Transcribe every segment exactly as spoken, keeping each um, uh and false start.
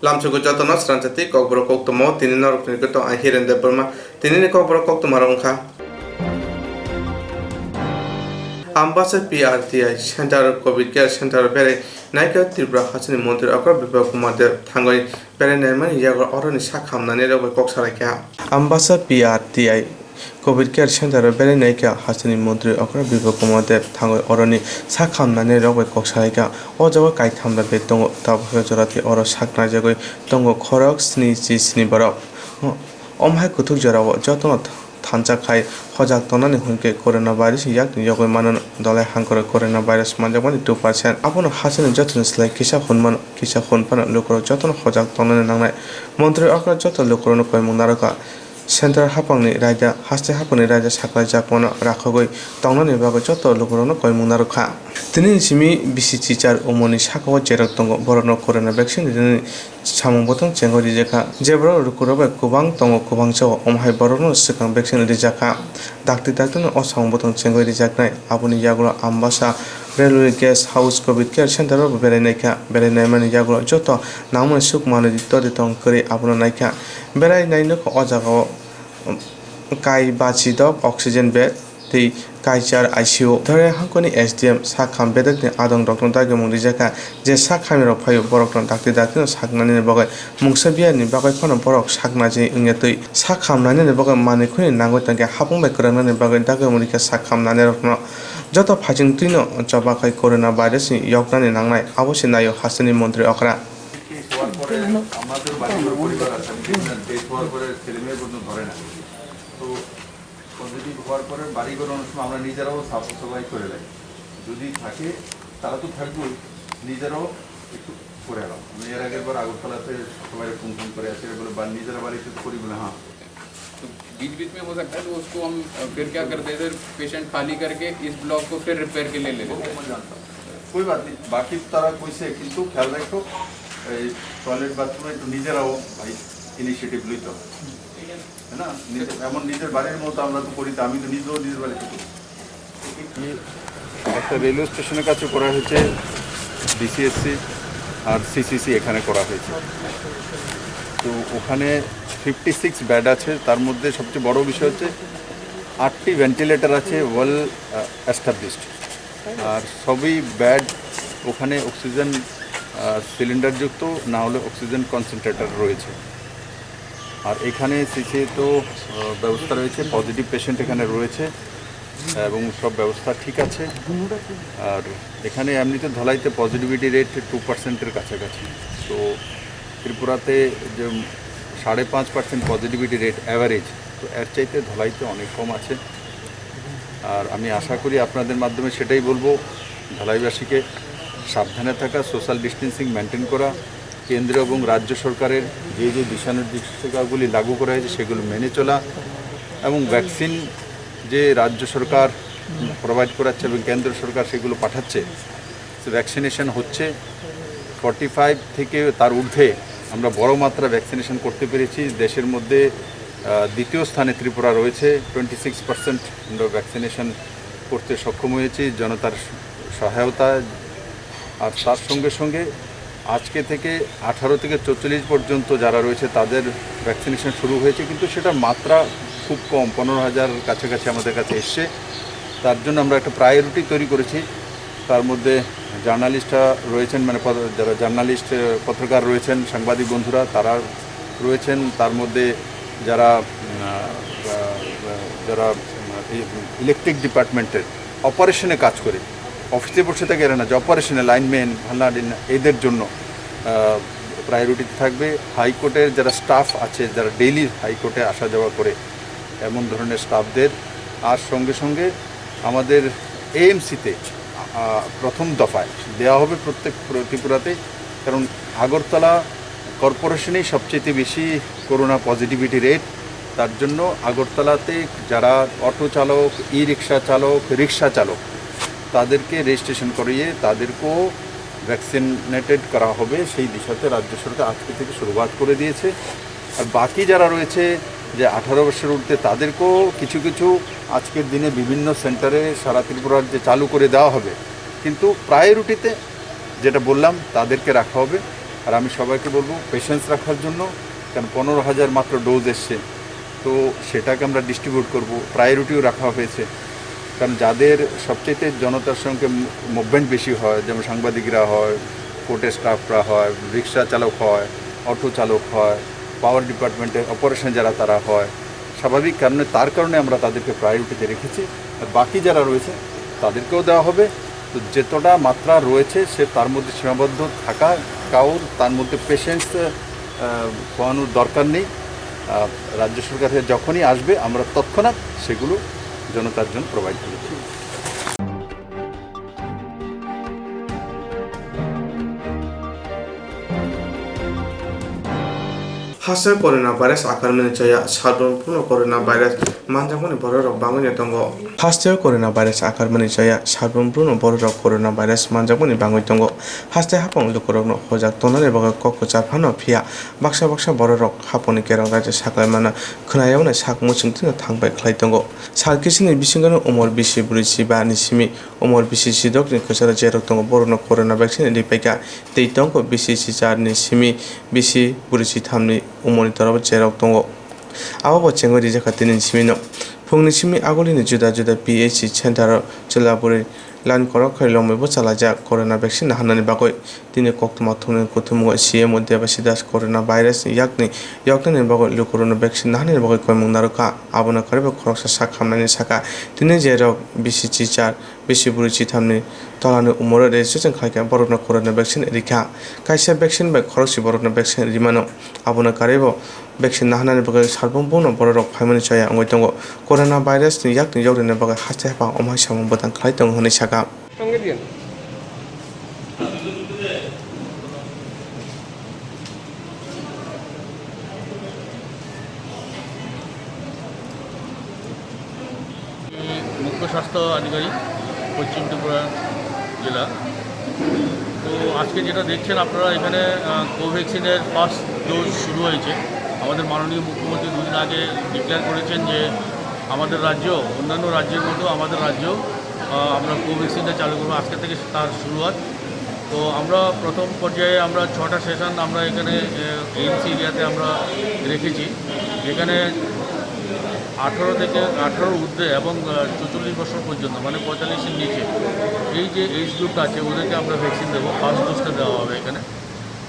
Lamsugo jotono sranjati kokborok koktwma o tini norokni gotong ang Hiren Debbarma. Tinini kokborok koktwma rok wngkha. Ambasa P R T I Center, Covid Care Center o berai naikha Tripura hasteni montri okra Biplab Kumar Deb thangwi berai naimani yago oroni sak hamnani rok bai kok salaikha. Ambasa P R T I Covid Care Center o berai naikha hasteni montri okra Biplab Kumar Deb thangwi oroni sak hamnani rok bai kok salaikha. O jaga kaitham da bed tongo, tabuk jorati oro sak naijagwi tongo khorok sni chi sni borok. Omo hai kuthuk jorao jotono thansa khai hojak tongnani hwnkhe corona virus yakni yogwi mano. Dolai hangkoro corona virus manjakmani two percent. Abono hasteni jotoni slai kisa hwn mano, kisa hwn phano lukurok jotono hojak tongnani nangnai. Montri okra joto lukurokno koimung narwkha. Central haphangni raida, haste haphangni raida saklaijakmano rakhogwi tongnani bagwi joto lukurokno koimung narwkha. Tinini simi bisi chichar umorni sakao jerok tongo, borokno corona vaccine rinani samung bwtwng chengwi rijakha. Je borok lukurok bai kwbang tongo, kwbangsa o omo hai borokno swkang vaccine rijakha. Dakti dakti no o samung bwtwng chengwi rijaknai. Aboni yagulo Ambasa Railway Guest House Covid Care Center o berai naikha. Berai naimani yagulo joto nangmani suk manwi todi tong kwrwi abono naikha. Berai nai nokha o jagao kai bachidok, oxygen bed tei kaichar I C U. Dhare hangkoni S D M sak ham bedekni adongrokno dagimung rijakha, je sak hamyarok phaio borokno dakti daktino saknani bagwi mungsa biyarni bagwi phano borok saknaji wngya twi. Sak hamnani bagwi manwi khuni nangwi tongkhe hapung bai kwrangnani bagwi dagimung rikha sak hamnanirokno. Joto phaising twino choba khai corona virusni yoknani nangnai, abo se naio hasteni montri okra. Case হওয়ার পরে আমাদের বাড়ির পরিবার আছে, আমি দেখলাম, case হওয়ার পরে ছেলে মেয়ে পর্যন্ত ধরে না। তো পজিটিভ হওয়ার পরে বাড়িঘর অনেক সময় আমরা নিজেরাও সাফ সাফাই করে লাই। যদি থাকে, তারা তো থাকবোই, নিজেরাও একটু করে এলাম। আমি এর আগের বার আগরতলাতে সবাই ফোন ফোন করে আসে, বলে, "বা-, নিজেরা বাড়িতে করি?" বলে, "হ্যাঁ।" तो बीच बीच में हो सकता है, तो उसको हम, अ, फिर क्या करते थे, पेशेंट खाली करके इस ब्लॉक को फिर रिपेयर के लिए ले वो लेते मैं जानता हूँ। कोई बात नहीं, बाकी तारा कोई से किंतु ख्याल रखो, এই টয়লেট বাথরুমে একটু নিজেরাও ভাই ইনিশিয়েটিভ লইতে হবে, তাই না? নিজের, এমন নিজের বাড়ির মতো আমরা তো করি, তো আমি তো নিজেও নিজের বাড়িতে করি। একটা রেলওয়ে স্টেশনের কাছে করা হয়েছে ডিসিএসসি আর সিসিসি এখানে করা হয়েছে। তো ওখানে ফিফটি সিক্স বেড আছে, তার মধ্যে সবচেয়ে বড় বিষয় হচ্ছে আটটি ভেন্টিলেটর আছে ওয়েল এস্টাবলিশড, আর সবই বেড ওখানে অক্সিজেন সিলিন্ডারযুক্ত, না হলে অক্সিজেন কনসেন্ট্রেটর রয়েছে। আর এখানে সিসি তো আহ, ব্যবস্থা রয়েছে, পজিটিভ পেশেন্ট এখানে রয়েছে এবং সব ব্যবস্থা ঠিক আছে। আর এখানে এমনিতে ধলাইতে পজিটিভিটি রেট টু পার্সেন্টের কাছাকাছি। তো ত্রিপুরাতে যে সাড়ে পাঁচ পার্সেন্ট পজিটিভিটি রেট অ্যাভারেজ, তো এর চাইতে ধলাইতে অনেক কম আছে। আর আমি আশা করি আপনাদের মাধ্যমে সেটাই বলবো, ধলাইবাসীকে সাবধানে থাকা, সোশ্যাল ডিস্টেন্সিং মেনটেন করা, কেন্দ্র এবং রাজ্য সরকারের যে যে দিশানির্দেশিকাগুলি লাগু করা হয়েছে সেগুলো মেনে চলা এবং ভ্যাকসিন যে রাজ্য সরকার প্রোভাইড করাচ্ছে এবং কেন্দ্র সরকার সেগুলো পাঠাচ্ছে, তো ভ্যাকসিনেশন হচ্ছে। ফর্টি ফাইভ থেকে তার ঊর্ধ্বে আমরা বড় মাত্রা ভ্যাকসিনেশন করতে পেরেছি। দেশের মধ্যে আহ, দ্বিতীয় স্থানে ত্রিপুরা রয়েছে। টোয়েন্টি সিক্স পার্সেন্ট আমরা ভ্যাকসিনেশন করতে সক্ষম হয়েছি জনতার সহায়তায়। আর তার সঙ্গে সঙ্গে আজকে থেকে আঠারো থেকে চল্লিশ পর্যন্ত যারা রয়েছে তাদের ভ্যাকসিনেশন শুরু হয়েছে, কিন্তু সেটার মাত্রা খুব কম, পনেরো হাজার কাছাকাছি আমাদের কাছে এসছে। তার জন্য আমরা একটা প্রায়োরিটি তৈরি করেছি। তার মধ্যে জার্নালিস্টরা রয়েছেন, মানে পদ-, যারা জার্নালিস্ট, আহ, পত্রকার রয়েছেন, সাংবাদিক বন্ধুরা, তারা রয়েছেন। তার মধ্যে যারা, উম, আহ, আহ, যারা, উম, এই ইলেকট্রিক ডিপার্টমেন্টের অপারেশনে কাজ করে, অফিসে বসে থাকে এরা না, যে অপারেশনে লাইনম্যান, ভান্নাডিন, এদের জন্য, আহ, প্রায়োরিটিতে থাকবে। হাইকোর্টের যারা স্টাফ আছে, যারা ডেইলি হাইকোর্টে আসা যাওয়া করে, এমন ধরনের স্টাফদের। আর সঙ্গে সঙ্গে আমাদের এএমসিতে, আহ, প্রথম দফায় দেওয়া হবে প্রত্যেক প্র-, ত্রিপুরাতে, কারণ আগরতলা কর্পোরেশনেই সবচেয়ে বেশি করোনা পজিটিভিটি রেট। তার জন্য আগরতলাতে যারা অটো চালক, ই রিক্সা চালক, রিক্সা চালক, তাদেরকে রেজিস্ট্রেশন করিয়ে তাদেরকেও ভ্যাকসিনেটেড করা হবে, সেই দিশাতে রাজ্য সরকার আজকে থেকে শুরুয়াত করে দিয়েছে। আর বাকি যারা রয়েছে, যে আঠারো বছর ঊর্ধ্বে, তাদেরকেও কিছু কিছু আজকের দিনে বিভিন্ন সেন্টারে সারা ত্রিপুরার যে চালু করে দেওয়া হবে, কিন্তু প্রায়োরিটিতে যেটা বললাম, তাদেরকে রাখা হবে। আর আমি সবাইকে বলবো পেশেন্স রাখার জন্য, কারণ পনেরো হাজার মাত্র ডোজ এসছে, তো সেটাকে আমরা ডিস্ট্রিবিউট করব, প্রায়োরিটিও রাখা হয়েছে। কারণ যাদের সবচেয়ে জনতার সঙ্গে মুভমেন্ট বেশি হয়, যেমন সাংবাদিকরা হয়, কোর্টের স্টাফরা হয়, রিক্সা চালক হয়, অটো চালক হয়, পাওয়ার ডিপার্টমেন্টের অপারেশন যারা তারা হয়, স্বাভাবিক কারণে, তার কারণে আমরা তাদেরকে প্রায়োরিটিতে রেখেছি। আর বাকি যারা রয়েছে তাদেরকেও দেওয়া হবে। তো যতটা মাত্রা রয়েছে সে তার মধ্যে সীমাবদ্ধ থাকা, কাউর তার মধ্যে পেশেন্স খোয়ানোর দরকার নেই। আহ, রাজ্য সরকার থেকে যখনই আসবে আমরা তৎক্ষণাৎ সেগুলো জনতার জন্য প্রোভাইড করে দেব। Haste corona virus akarmani chaya sabrum puno corona virus manjakmani bororok bangwi no tongo. Haste corona virus akarmani chaya sabrum puno bororok corona virus manjakmani bangwi tongo. Haste hapang lukurokno hojak tongnani bagwi kok kwchar phano phiya baksa baksa bororok haponi kerong raida saklaimano khwnayawno sak muchungtwino thangbai khlai tongo. Sal kisini bisingono umor bisi bwrwi chiba ni simi umor bisi sidok ni kwcharo jerok tongo borokno corona vaccine ripaikha. Tei tongo bisi chichar ni simi bisi bwrwi chitham ni umor ni torabo jerok tongo. Abo bo chengwi rijakha tini ni simi no. Phungni simi agulini juda juda P H C center o chwla bwrwi line kwrwk khai lomwi bo chalaijak corona vaccine naharnani bagwi. Tini koktwma thumni kuthumgo C M o Debasidas corona virus ni yakni yoknani bagwi lukurokno vaccine naharnani bagwi koimung narwkha. Abono karwi bo khoroksa sak hamnani sakha. Tini jerok bisi chichar bisi bwrwi chithamni tolani umoro registration khlaikha, borokno corona vaccine rikha. Kaisa vaccine bai khorokse borokno vaccine rimano. Abono karwibo vaccine naharnani bagwi salbong bono bororok phaimani chaya wngwi tongo. Corona virus ni yakni yokrini bagwi haste haphang omo hai samung bwtang khlai tongo hwnwi sakha. মুখ্য স্বাস্থ্য আধিকারিক, পশ্চিম ত্রিপুরা জেলা। তো আজকে যেটা দেখছেন আপনারা এখানে, আহ, কোভ্যাক্সিনের ফার্স্ট ডোজ শুরু হয়েছে। আমাদের মাননীয় মুখ্যমন্ত্রী দুদিন আগে ডিক্লেয়ার করেছেন যে আমাদের রাজ্য, অন্যান্য রাজ্যের মতো আমাদের রাজ্য, আহ, আমরা কোভ্যাক্সিনটা চালু করবো। আজকে থেকে তার শুরুয়াত। তো আমরা প্রথম পর্যায়ে আমরা ছটা সেশন আমরা এখানে, আহ, এএমসি এরিয়াতে আমরা রেখেছি, যেখানে আঠারো থেকে, আঠারোর ঊর্ধ্বে এবং, আহ, চুয়াল্লিশ বছর পর্যন্ত, মানে পঁয়তাল্লিশের নিচে, এই যে এজ গ্রুপটা আছে, ওদেরকে আমরা ভ্যাকসিন দেবো, ফার্স্ট ডোজটা দেওয়া হবে এখানে।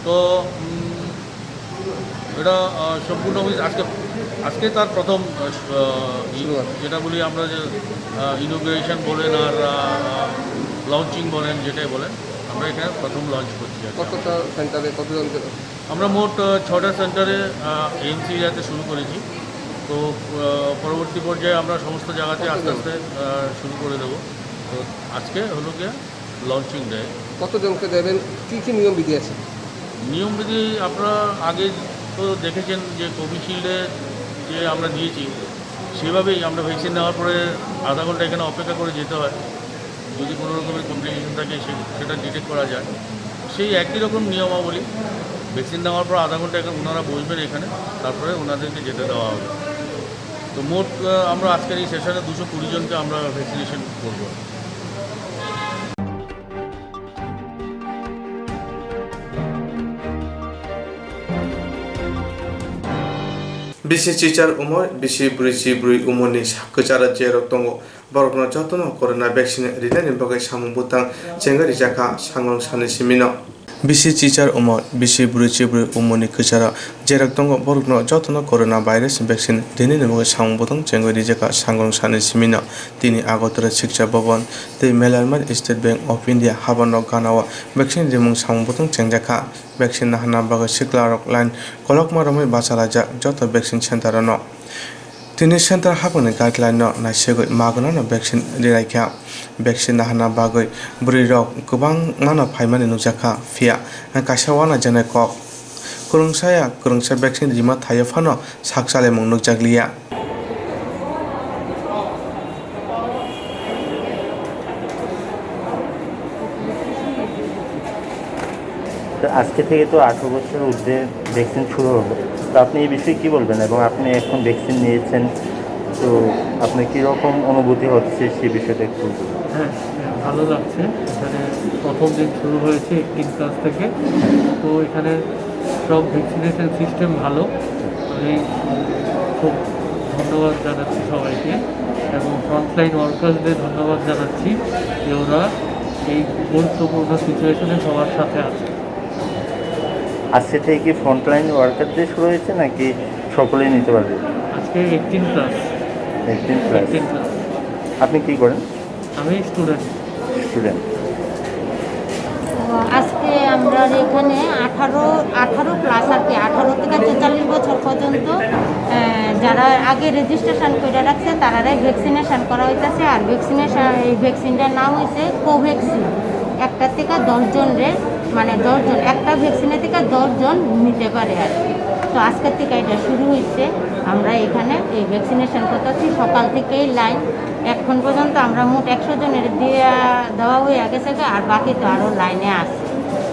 তো, উম, এটা, আহ, সম্পূর্ণ হয়েছে আজকে, আজকে তার প্রথম, আহ, স-, আহ, ই-, শুরুয়াত। যেটা বলি আমরা যে, আহ, ইনোগ্রেশন বলেন আর, আহ, লঞ্চিং বলেন, যেটাই বলেন, আমরা এখানে প্রথম লঞ্চ করছি আর কি। কতটা সেন্টারে কতজনকে? আমরা মোট, আহ, ছটা সেন্টারে, আহ, এএমসি এরিয়াতে শুরু করেছি। তো, আহ, পরবর্তী পর্যায়ে আমরা সমস্ত জায়গাতে আস্তে আস্তে, আহ, শুরু করে দেবো। তো আজকে হলো গিয়ে লঞ্চিং ডে। কতজনকে দেবেন? কী কী নিয়ম বিধি আছে? নিয়ম বিধি আপনারা আগে তো দেখেছেন যে কোভিশিল্ডে যে আমরা দিয়েছি, সেভাবেই আমরা ভ্যাকসিন নেওয়ার পরে আধা ঘন্টা এখানে অপেক্ষা করে যেতে হয়। যদি কোনো রকমের কমপ্লিকেশন থাকে, সে-, সেটা ডিটেক্ট করা যায়। সেই একই রকম নিয়মাবলী, ভ্যাকসিন নেওয়ার পর আধা ঘন্টা এখানে ওনারা বসবেন এখানে, তারপরে ওনাদেরকে যেতে দেওয়া হবে। তো মোট, আহ, আমরা আজকের এই সেশনে দুশো কুড়ি জনকে আমরা ভ্যাকসিনেশন করবো। Bisi chichar umor, bisi bwrwi chibrwi umorni sak kwcharo jerok tongo, borokno jotono corona vaccine rinani bagwi samung bwtang chengwi rijakha sangrong sani simino. Bisi chichar umor, bisi bwrwi chibrwi umorni kwcharo jerok tongo, borokno jotono corona virus vaccine rinani bagwi samung bwtang chengwi rijakha sangrong sani simino. Tini Agartala Shiksha Bhavan tei Melairmai State Bank of India habarno ganao vaccine rimung samung bwtang chengjakha. Vaccine naharna bagwi siklarok line kolokma romwi bachalaijak joto vaccine centre-o no. Tini centre haphangni guideline-no naisegwi magnano vaccine rilaikha. Vaccine naharna bagwi bwrwirok kwbangmano phaimani nukjakha, phiya kaisa uanajanai kok. Kwrwngsaya kwrwngsa vaccine rima thaio phano sak chalimung nukjakliya. তো আজকে থেকে তো আঠারো বছরের ঊর্ধ্বে ভ্যাকসিন শুরু হলো, তো আপনি এই বিষয়ে কী বলবেন? এবং আপনি এখন ভ্যাকসিন নিয়েছেন, তো আপনার কীরকম অনুভূতি হচ্ছে, সে বিষয়টা একটু বলুন। হ্যাঁ, হ্যাঁ, ভালো লাগছে। এখানে প্রথম দিন শুরু হয়েছে এইটিন ক্লাস থেকে। তো এখানে সব ভ্যাকসিনেশন সিস্টেম ভালো। আমি খুব ধন্যবাদ জানাচ্ছি সবাইকে এবং ফ্রন্টলাইন ওয়ার্কার্সদের ধন্যবাদ জানাচ্ছি যে ওরা এই গুরুত্বপূর্ণ সিচুয়েশনে সবার সাথে আছে। আজকে থেকে কি ফ্রন্টলাইন ওয়ার্কারদের শুরু হয়েছে, নাকি সকলেই নিতে পারবে? আজকে eighteen plus. Eighteen plus. Eighteen plus. আপনি কি করেন? আমি স্টুডেন্ট। স্টুডেন্ট। তো আজকে আমরা এখানে আঠারো, আঠারো প্লাস আর কি, আঠারো থেকে ছেচল্লিশ বছর পর্যন্ত, আহ, যারা আগে রেজিস্ট্রেশন করে রাখছে, তারারে ভ্যাকসিনেশন করা হইতাছে। আর ভ্যাকসিনেশন, এই ভ্যাকসিনটার নাম হইছে কোভ্যাক্সিন। একটা থেকে দশ জন রে, মানে, দশ জন, একটা ভ্যাকসিনের থেকে দশ জন নিতে পারে আর কি। তো আজকের থেকে এটা শুরু হইছে। আমরা এখানে এই ভ্যাকসিনেশন করতেছি, সকাল থেকেই লাইন। এখন পর্যন্ত আমরা মোট একশো জনের দিয়ে দেওয়া হয়ে গেছে গা, আর বাকি তো আরও লাইনে আছে,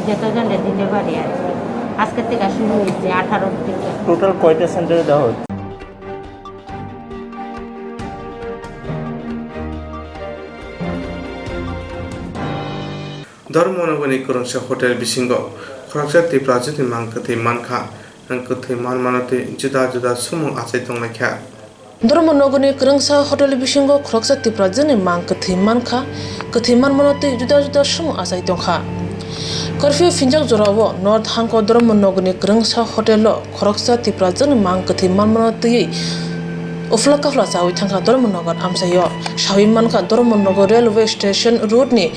যতজনরে দিতে পারি আর কি। আজকের থেকে শুরু হয়েছে, আঠারো থেকে। টোটাল কয়টা সেন্টারে দেওয়া হচ্ছে? Dharmanagorni kwrwngsa hotel bisingo khoroksa Tiprajwkni mang kwthwi mankha. Ang kwthwi manmano twi juda juda swmwng achai tonglaikha. Dharmanagorni kwrwngsa hotel bisingo khoroksa Tiprajwkni mang kwthwi mankha, kwthwi manmano twi juda juda swmwng achai tongkha. Curfew phinjak jorao North Hangko Dharmanagorni kwrwngsa hotelo khoroksa Tiprajwkni mang kwthwi manmano twiwi uphla kaphla chawi thangkha Dharmanagar amchaio. Sawi mankha Dharmanagar railway station roadni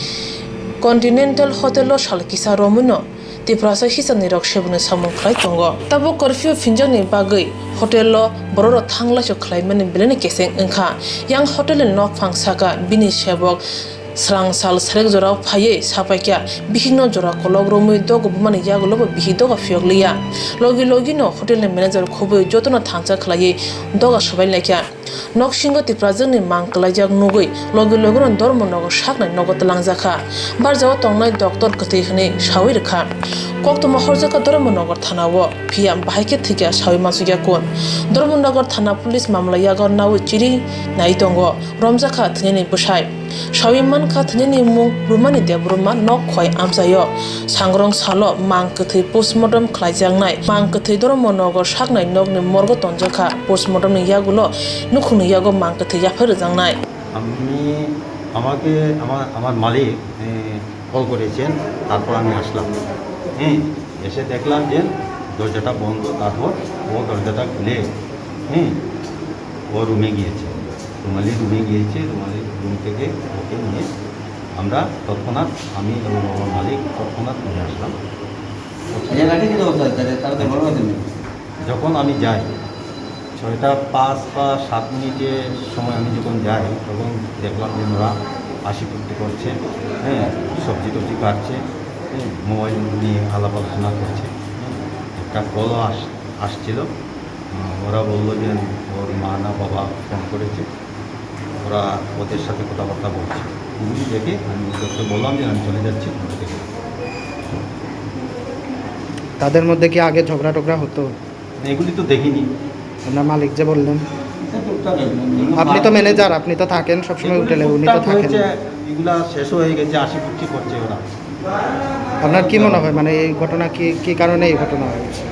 Continental Hotelo sal kisa romwino Tiprasa hisani rok seboni samung khlai tongo. Tabuk curfew phinjakni bagwi hotelo bororok thang laisok khlaimani belai keseng wngkha. Yang hotelni nokphang saka bini sebok srang sal sarek jorao phaiwi sapaikha, bihikno jora kolok romwi dogo bumani yagulobo bihik doga phiyok liya. Logi logino hotelni manager khobwi jotono thansa khlaiwi doga sobai laikha. Noksingo Tiprajwkni mang kwlaijak nugwi logi logino Dharmanagar saknai nogo twlangjakha. Barjao tongnai doctor kwthwi hwnwi sawi rwkha. Koktwma horjakha Dharmanagar thanao, phiya bahai khe thwikha sawi mansukya kun. Dharmanagar thana police mamla yago nawi chiri nai tongo, romjakha thwinani bwsai. Sawi mankha thwinani mung Rumani Debbarma, nok khoi amchaio. Sangrong salo mang kwthwi postmortem khlaijaknai. Mang kwthwi Dharmanagar saknai nokni morgo tonjakha. Postmortemni yagulo nukhungni yago mang kwthwi yaphai rwjaknai. আমি, আমাকে আমার, আমার মালিক, এ, কল করেছেন, তারপর আমি আসলাম। হ্যাঁ, এসে দেখলাম যে দরজাটা বন্ধ, তারপর ও দরজাটা খুলে, হ্যাঁ, ও রুমে গিয়েছে। রুমালি রুমে গিয়েছে, রুমালি রুম থেকে ওকে নিয়ে আমরা তৎক্ষণাৎ, আমি এবং আমার মালিক তৎক্ষণাৎ নিয়ে আসলাম। এর আগে কি অবস্থা? তাহলে তার তো বড় হয়তো নেই। যখন আমি যাই, ছয়টা পাঁচ বা সাত মিনিটের সময় আমি যখন যাই, তখন দেখলাম যে ওরা হাসি ফুর্তি করছে, হ্যাঁ, সবজি টবজি কাটছে, হ্যাঁ, মোবাইল নিয়ে আলাপ আলোচনা করছে। হ্যাঁ, একটা কলও আস-, আসছিল। আহ, ওরা বললো যে ওর মা না বাবা ফোন করেছে, ওরা ওদের সাথে কথাবার্তা বলছে। এগুলি দেখে আমি ওদেরকে বললাম যে আমি চলে যাচ্ছি, ঘুরতে গেলাম। তাদের মধ্যে কি আগে ঝগড়া টগড়া হতো? এগুলি তো দেখিনি। আপনার মালিক যে বললেন। এটা টুকটাক আর কি। আপনি তো ম্যানেজার, আপনি তো থাকেন সবসময় এগুলি হোটেলে, উনি তো টুকটাক থাকেন। হয়েছে, এগুলা শেষ হয়ে গেছে, হাসি খুশি করছে ওরা। আপনার কি মনে হয়, মানে, এই ঘটনা কি, কি কারণে এই ঘটনা হয়েছে?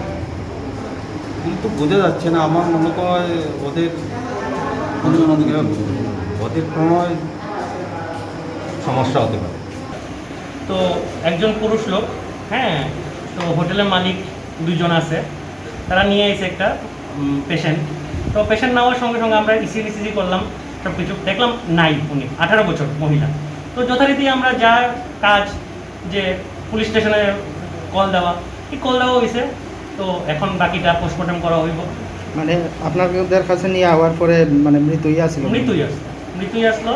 কিন্তু বোঝা যাচ্ছে না, আমার মনে হয় ওদের, ওদের কোনো সমস্যা হতে পারে। তো একজন পুরুষ লোক, হ্যাঁ, তো হোটেলের মালিক দুইজন আছে, তারা নিয়ে এসে একটা, উম, পেশেন্ট। তো পেশেন্ট নেওয়ার সঙ্গে সঙ্গে আমরা ইসিজি টিসিজি করলাম, সব কিছু দেখলাম নাই উনি, আঠারো বছর মহিলা। তো যথারীতি আমরা যা কাজ, যে পুলিশ স্টেশনে কল দেওয়া, এই কল দেওয়া হয়েছে। তো এখন বাকিটা পোস্টমর্টম করা হইব। মানে, আপনাদের কাছে নিয়ে আওয়ার পরে, মানে, মৃতই আছিল? মৃতই আসলো, মৃতই আসলো।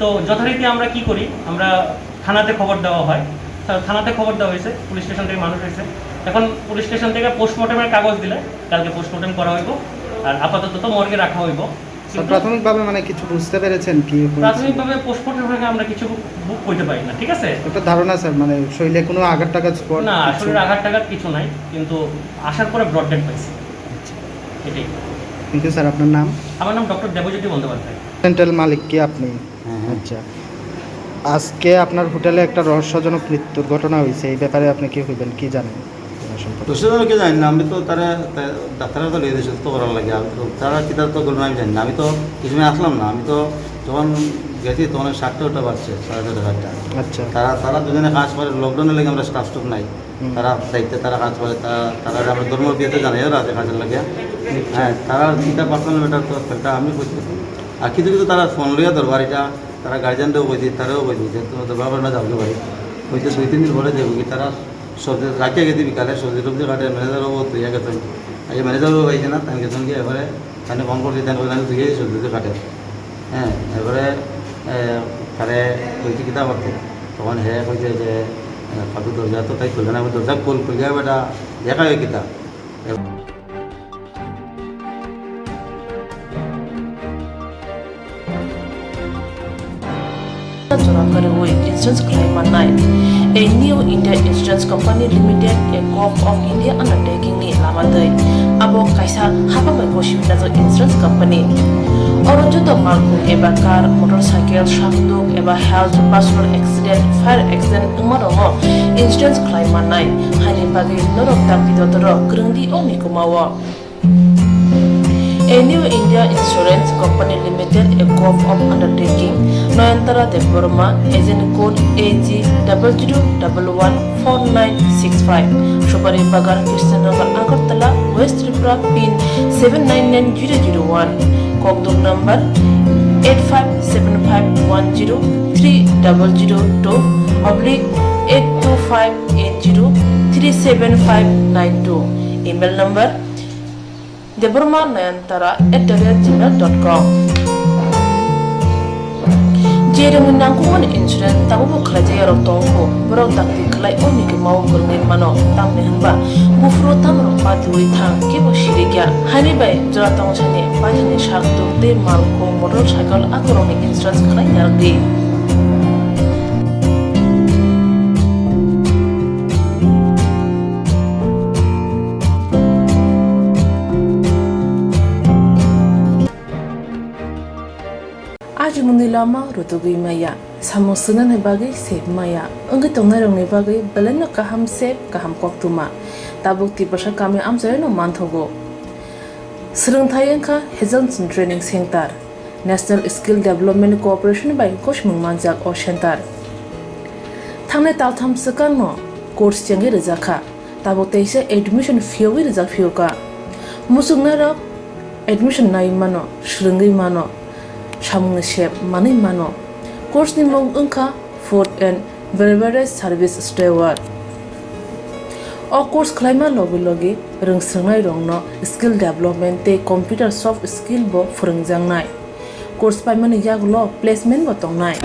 তো যথারীতি আমরা কি করি, আমরা থানাতে খবর দেওয়া হয়। তা থানাতে খবর দেওয়া হয়েছে, পুলিশ স্টেশন থেকে মানুষ হয়েছে। এখন পুলিশ স্টেশন থেকে পোস্টমর্টমের কাগজ দিলে কালকে পোস্টমর্টম করা হইব। আর আপাতত তো মর্গে রাখা হইব। স্যার, কিন্তু প্রাথমিকভাবে, মানে, কিছু বুঝতে পেরেছেন কি হয়েছিল? প্রাথমিকভাবে পোস্টমর্টম হয়ে আমরা কিছু বু-, কইতে পারি না, ঠিক আছে? একটা ধারণা, স্যার, মানে, শরীরে কোনো আঘাত টাঘাত স্পট না, কিছু? শরীরে আঘাত টাঘাত কিছু নাই, কিন্তু আসার পরে ব্লড ডেড পাইছি। আচ্ছা। এটাই। Thank you sir. আপনার নাম? আমার নাম ডক্টর দেবজ্যোতি বন্দ্যোপাধ্যায়। সেন্ট্রাল মালিক কি আপনি? হ্যাঁ, হ্যাঁ। আচ্ছা, আজকে আপনার হোটেলে একটা রহস্যজনক মৃত্যুর ঘটনা হয়েছে, এই ব্যাপারে আপনি কি কইবেন, কি জানেন? ঘটনা সম্পর্কে। রহস্যজনক কি জানি না, আমি তো তারা, তা-, ডাক্তাররা তো লিখে সুস্থ করার লাগে, আমি তো তারা কি তারা তো বলবেন আমি জানি না। আমি তো কিছু সময় আসলাম না, আমি তো যখন গেছি তখন সাতটা আটটা বাজছে, সাড়ে ছটা সাতটা। আচ্ছা। তারা, তারা দুজনে কাজ করে, লকডাউনের লাগে আমরা স্টাফ স্টুফ নাই। হুম। তারা দায়িত্বে তারা কাজ করে, তারা, তারা আমার ধর্ম বিয়েতে জানাই ওরা আছে কাজের লাগে। আচ্ছা। হ্যাঁ, তারা চিন্তা পার্সোনাল ম্যাটার তো একটা আমি বুঝতে পারি। আর কিছু কিছু তারা ফোন লইয়া দরবার এটা, তারা গার্জিয়ানরাও কইছি, তারাও কইছি যে তোমার দরবার করে না যাবো ভাই। হয়তো দুই তিন দিন পরে যাবো কি তারা সবজি রাখিয়া গেছি বিকালে, সবজি টবজি কাটে, ম্যানেজারও তুইয়া গেছেন। আগে ম্যানেজারও পাইছে না, তাই গেছেন কি এবারে তাহলে ফোন করছি, তাই বললাম তুই এই সবজি কাটে। হ্যাঁ, এবারে, এ, তারে কইছি কিতা করতে? তখন হে কইছে যে, এ, "কাকু দরজা তো তাই খুলবে না।" আমি দরজা খুল, খুলিয়া বেটা দেখা হয় কিতা? Jora kwrwi insurance khlai mannai. A New India Insurance Company Limited, a Govt of India undertaking ni lama twi. Abo kaisa hapang bai bo simi najak insurance company. Oro joto malkhung eba car, motorcycle, sakduk eba health, personal accident, fire accident wngma rokno insurance khlai mannai. Haini bagwi norok dakti dotoro kwrwngdi o mikuma o. A New India Insurance Company Limited, a Govt of undertaking, Nayantara Debbarma, agent code A G double zero double one four nine six five, Supari Bagan, Krishnanagar, Agartala, West Tripura, pin seven nine nine zero zero one, kokduk number eight five seven five one zero three double zero two oblique eight two five eight zero three seven five nine two, email number Debbarma Nayantara at the rate gmail dot com. Je rwngni nangkukmani insurance tabukbo khlaijak yarok tongkho, borok dakti khlai o mikuma o kwrwngwi mano, tamni hwnba buphuru tamrok patiui thang, kebo sirikya. Haini bai jora tong sani paithakni sak tuk tei malkhung, motor cycle akorokni insurance khlai narwkdi. Ajimungni lama rutugwi maya, samung swngnani bagwi sep maya, wngwi tongnairokni bagwi belaino kaham sep, kaham koktwma. Tabuk Tiprasa kami amchaino manthogo. Swrwngthai wngkha Hazelson Training Center. National Skill Development Corporation bai kochmung manjak o center. Thangnai taltham swkangno course chengwi rwjakha, tabuk teisa admission phiyogwi rwjak phiyokha. Muchungnairok admission naiwi mano, swrwngwi mano, samungni sep manwi mano. Course ni mung wngkha Food and Beverage Service Steward. O course khlaima logi logi rwngswrwngnairokno skill development tei computer soft skill bo phwrwngjaknai. Course paimani yagulo placement bo tongnai.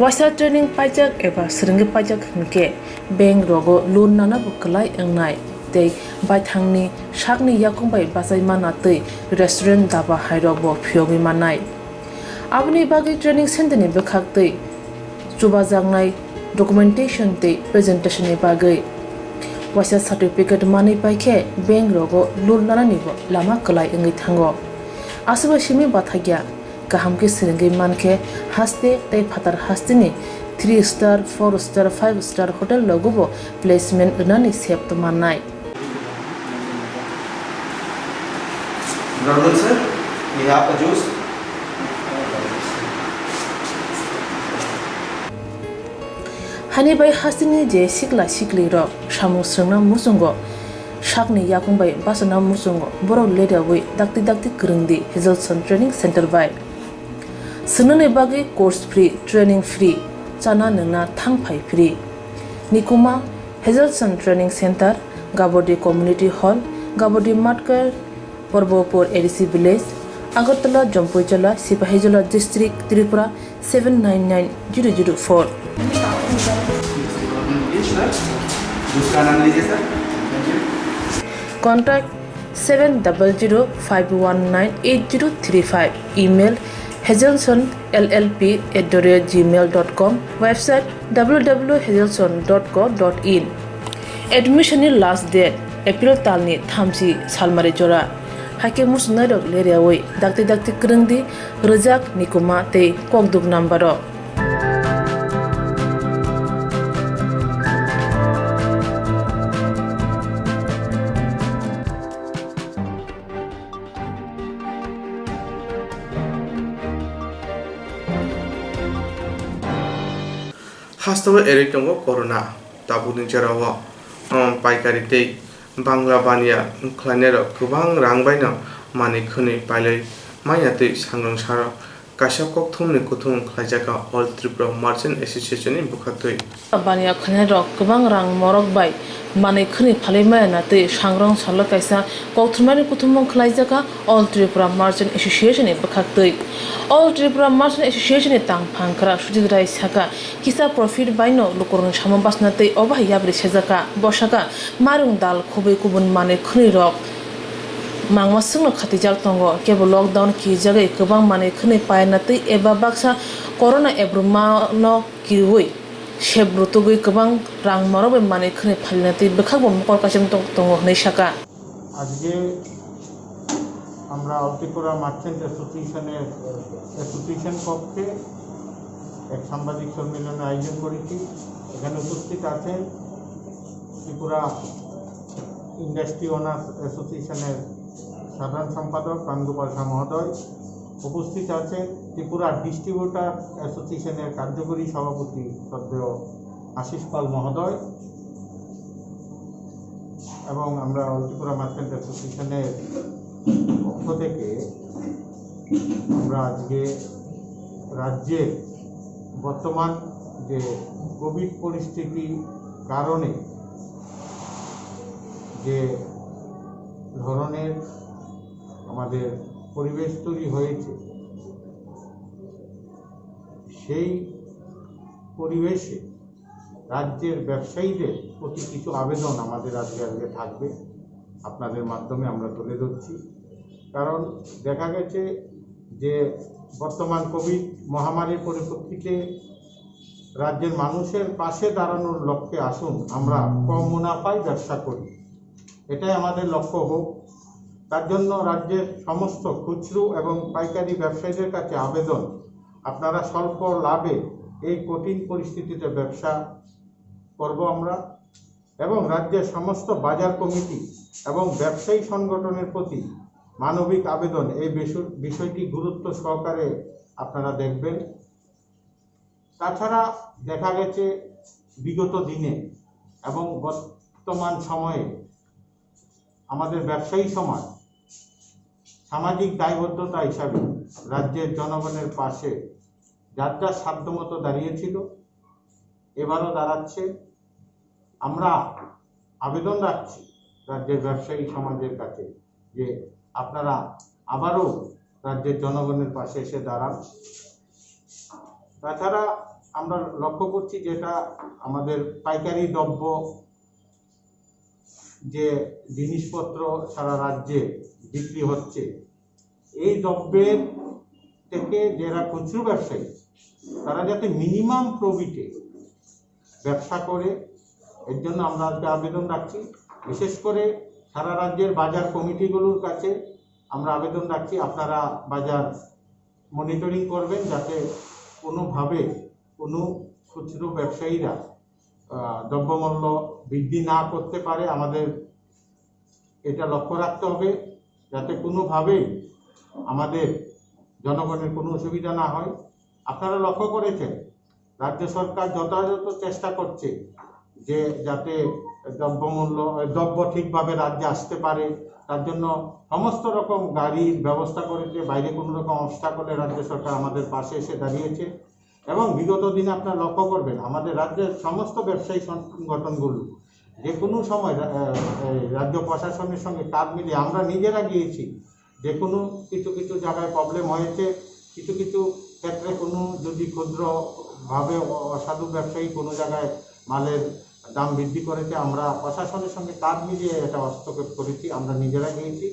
Waisa training paijak eba swrwngwi paijak hinkhe bank rogo loan nana bo kwlai wngnai tei baithangni sakni yakung bai bachai mana tei restaurant, daba hairok bo phiyogwi mannai. Aboni bagwi training center ni bwkhak tei chubajaknai documentation tei presentation ni bagwi waisa certificate manwi paikhe bank rogo loan nanani bo lama kwlai wngwi thango. Aswk bai simi bathakya. Kaham khe swrwngwi mankhe, haste tei phatar hasteni three star, four star, five star hotel rogobo placement rwnani sep tongmannai. Brother sir, we have a juice. Hani bai hasteni je sikla siklirok samung swrwngna muchungo, sakni yakung bai bachana muchungo, borok leraui dakti dakti kwrwngdi Hazelson Training Center bai. Swngnani bagwi course free, training free, chana nwngna thang phai free. Nikuma, Hazelson Training Center, Gabodi Community Hall, Gabodi Matkar, Porbopur A D C Village, Agartala, Jampuijala, Sipahijola District, Tripura, seven nine nine zero zero four. Contact seven double zero five one nine eight zero three five. Email Hazelson L L P at the rate gmail dot com, website w w w hazelson dot co dot in. Admission ni last date April talni thamsi salmari jora. Haikhe muchungnairok leriawi dakti dakti kwrwngdi rwjak, nikuma tei kokduk number o. Hasteo erwi tongo corona. Tabukni jorao, um, paikari tei bangla baniya khlainairok kwbang rang baino manwi khwnwi pailai manya twi sangrwngsaro kaisa kokthumni kuthumung khlaijak kha All Tripura Merchant Association ni bwkhaktwi. Baniya khlainairok kwbang rang morok bai manwi khwnwi phalwi maya na twi sangrong salo kaisa kokthumnaini kuthumung khlaijak kha All Tripura Merchant Association ni bwkhaktwi. All Tripura Merchant Association ni tangphang kwrak Sujit Rai saka, kisa profit bai no lukurokni samung bachna twi obo hai yapri sejak kha. Bo saka, mairung dal khubui kubun manwi khwnwi rok mangma swkno khatijak tongo, kebo lockdown kijagwi kwbang manwi khwnwi paina twi eba baksa corona ebruma no kiui sep rutugwi kwbang rang morok bai manwi khwnwi phalina twi bwkhakbo mokol kaisa tong-, tongo hwnwi saka. আজকে আমরা অল ত্রিপুরা মার্চেন্ট অ্যাসোসিয়েশনের, অ্যাসোসিয়েশন পক্ষে এক সাংবাদিক সম্মেলনের আয়োজন করেছি। এখানে উপস্থিত আছেন ত্রিপুরা ইন্ডাস্ট্রি ওনার্স অ্যাসোসিয়েশনের সাধারণ সম্পাদক প্রাণগোপাল শাহ মহোদয়, উপস্থিত আছেন ত্রিপুরা ডিস্ট্রিবিউটার অ্যাসোসিয়েশনের কার্যকরী সভাপতি শ্রদ্ধেয় আশিস পাল মহোদয়, এবং আমরা অল ত্রিপুরা মার্চেন্ট অ্যাসোসিয়েশনের পক্ষ থেকে আমরা আজকে রাজ্যের বর্তমান যে কোভিড পরিস্থিতির কারণে যে ধরনের আমাদের পরিবেশ তৈরি হয়েছে, সেই পরিবেশে রাজ্যের ব্যবসায়ীদের প্রতি কিছু আবেদন আমাদের আজকে, আজকে থাকবে, আপনাদের মাধ্যমে আমরা তুলে ধরছি। কারণ দেখা গেছে যে বর্তমান কোভিড মহামারীর পরিপ্রেক্ষিতে রাজ্যের মানুষের পাশে দাঁড়ানোর লক্ষ্যে আসুন আমরা কম মুনাফায় ব্যবসা করি, এটাই আমাদের লক্ষ্য হোক। তার জন্য রাজ্যের সমস্ত খুচরো এবং পাইকারি ব্যবসায়ীদের কাছে আবেদন, আপনারা স্বল্প লাভে এই কঠিন পরিস্থিতিতে ব্যবসা করব আমরা, এবং রাজ্যের সমস্ত বাজার কমিটি এবং ব্যবসায়ী সংগঠনের প্রতি মানবিক আবেদন, এই বিষয়-, বিষয়টি গুরুত্ব সহকারে আপনারা দেখবেন। তাছাড়া দেখা গেছে বিগত দিনে এবং বর্তমান সময়ে আমাদের ব্যবসায়ী সমাজ সামাজিক দায়বদ্ধতা হিসাবে রাজ্যের জনগণের পাশে যার যার সাধ্যমতো দাঁড়িয়েছিল, এবারও দাঁড়াচ্ছে। আমরা আবেদন রাখছি রাজ্যের ব্যবসায়ী সমাজের কাছে যে আপনারা আবারও রাজ্যের জনগণের পাশে এসে দাঁড়ান। তাছাড়া আমরা লক্ষ্য করছি, যেটা আমাদের পাইকারি দ্রব্য, যে জিনিসপত্র সারা রাজ্যে বিক্রি হচ্ছে, এই দ্রব্যের থেকে যারা খুচরো ব্যবসায়ী, তারা যাতে মিনিমাম প্রফিটে ব্যবসা করে, এর জন্য আমরা আজকে আবেদন রাখছি। বিশেষ করে সারা রাজ্যের বাজার কমিটিগুলোর কাছে আমরা আবেদন রাখছি, আপনারা বাজার মনিটরিং করবেন, যাতে কোনোভাবে কোনো খুচরো ব্যবসায়ীরা, আহ, দ্রব্যমূল্য বৃদ্ধি না করতে পারে। আমাদের এটা লক্ষ্য রাখতে হবে, যাতে কোনোভাবেই আমাদের জনগণের কোনো অসুবিধা না হয়। আপনারা লক্ষ্য করেছেন, রাজ্য সরকার যথাযথ চেষ্টা করছে যে যাতে দ্রব্যমূল্য, দ্রব্য ঠিকভাবে রাজ্যে আসতে পারে, তার জন্য সমস্ত রকম গাড়ির ব্যবস্থা করেছে, বাইরে কোনো রকম অবস্ট্রাকলে রাজ্য সরকার আমাদের পাশে এসে দাঁড়িয়েছে। এবং বিগত দিনে আপনারা লক্ষ্য করবেন, আমাদের রাজ্যের সমস্ত ব্যবসায়ী সংগঠনগুলো যে কোনো সময় রা-, আহ, এই রাজ্য প্রশাসনের সঙ্গে কাঁধ মিলিয়ে আমরা নিজেরা গিয়েছি, যে কোনো কিছু কিছু জায়গায় প্রবলেম হয়েছে, কিছু কিছু ক্ষেত্রে কোনো যদি ক্ষুদ্রভাবে অ-, অসাধু ব্যবসায়ী কোনো জায়গায় মালের দাম বৃদ্ধি করেছে, আমরা প্রশাসনের সঙ্গে কাঁধ মিলিয়ে এটা হস্তক্ষেপ করেছি, আমরা নিজেরা গিয়েছি।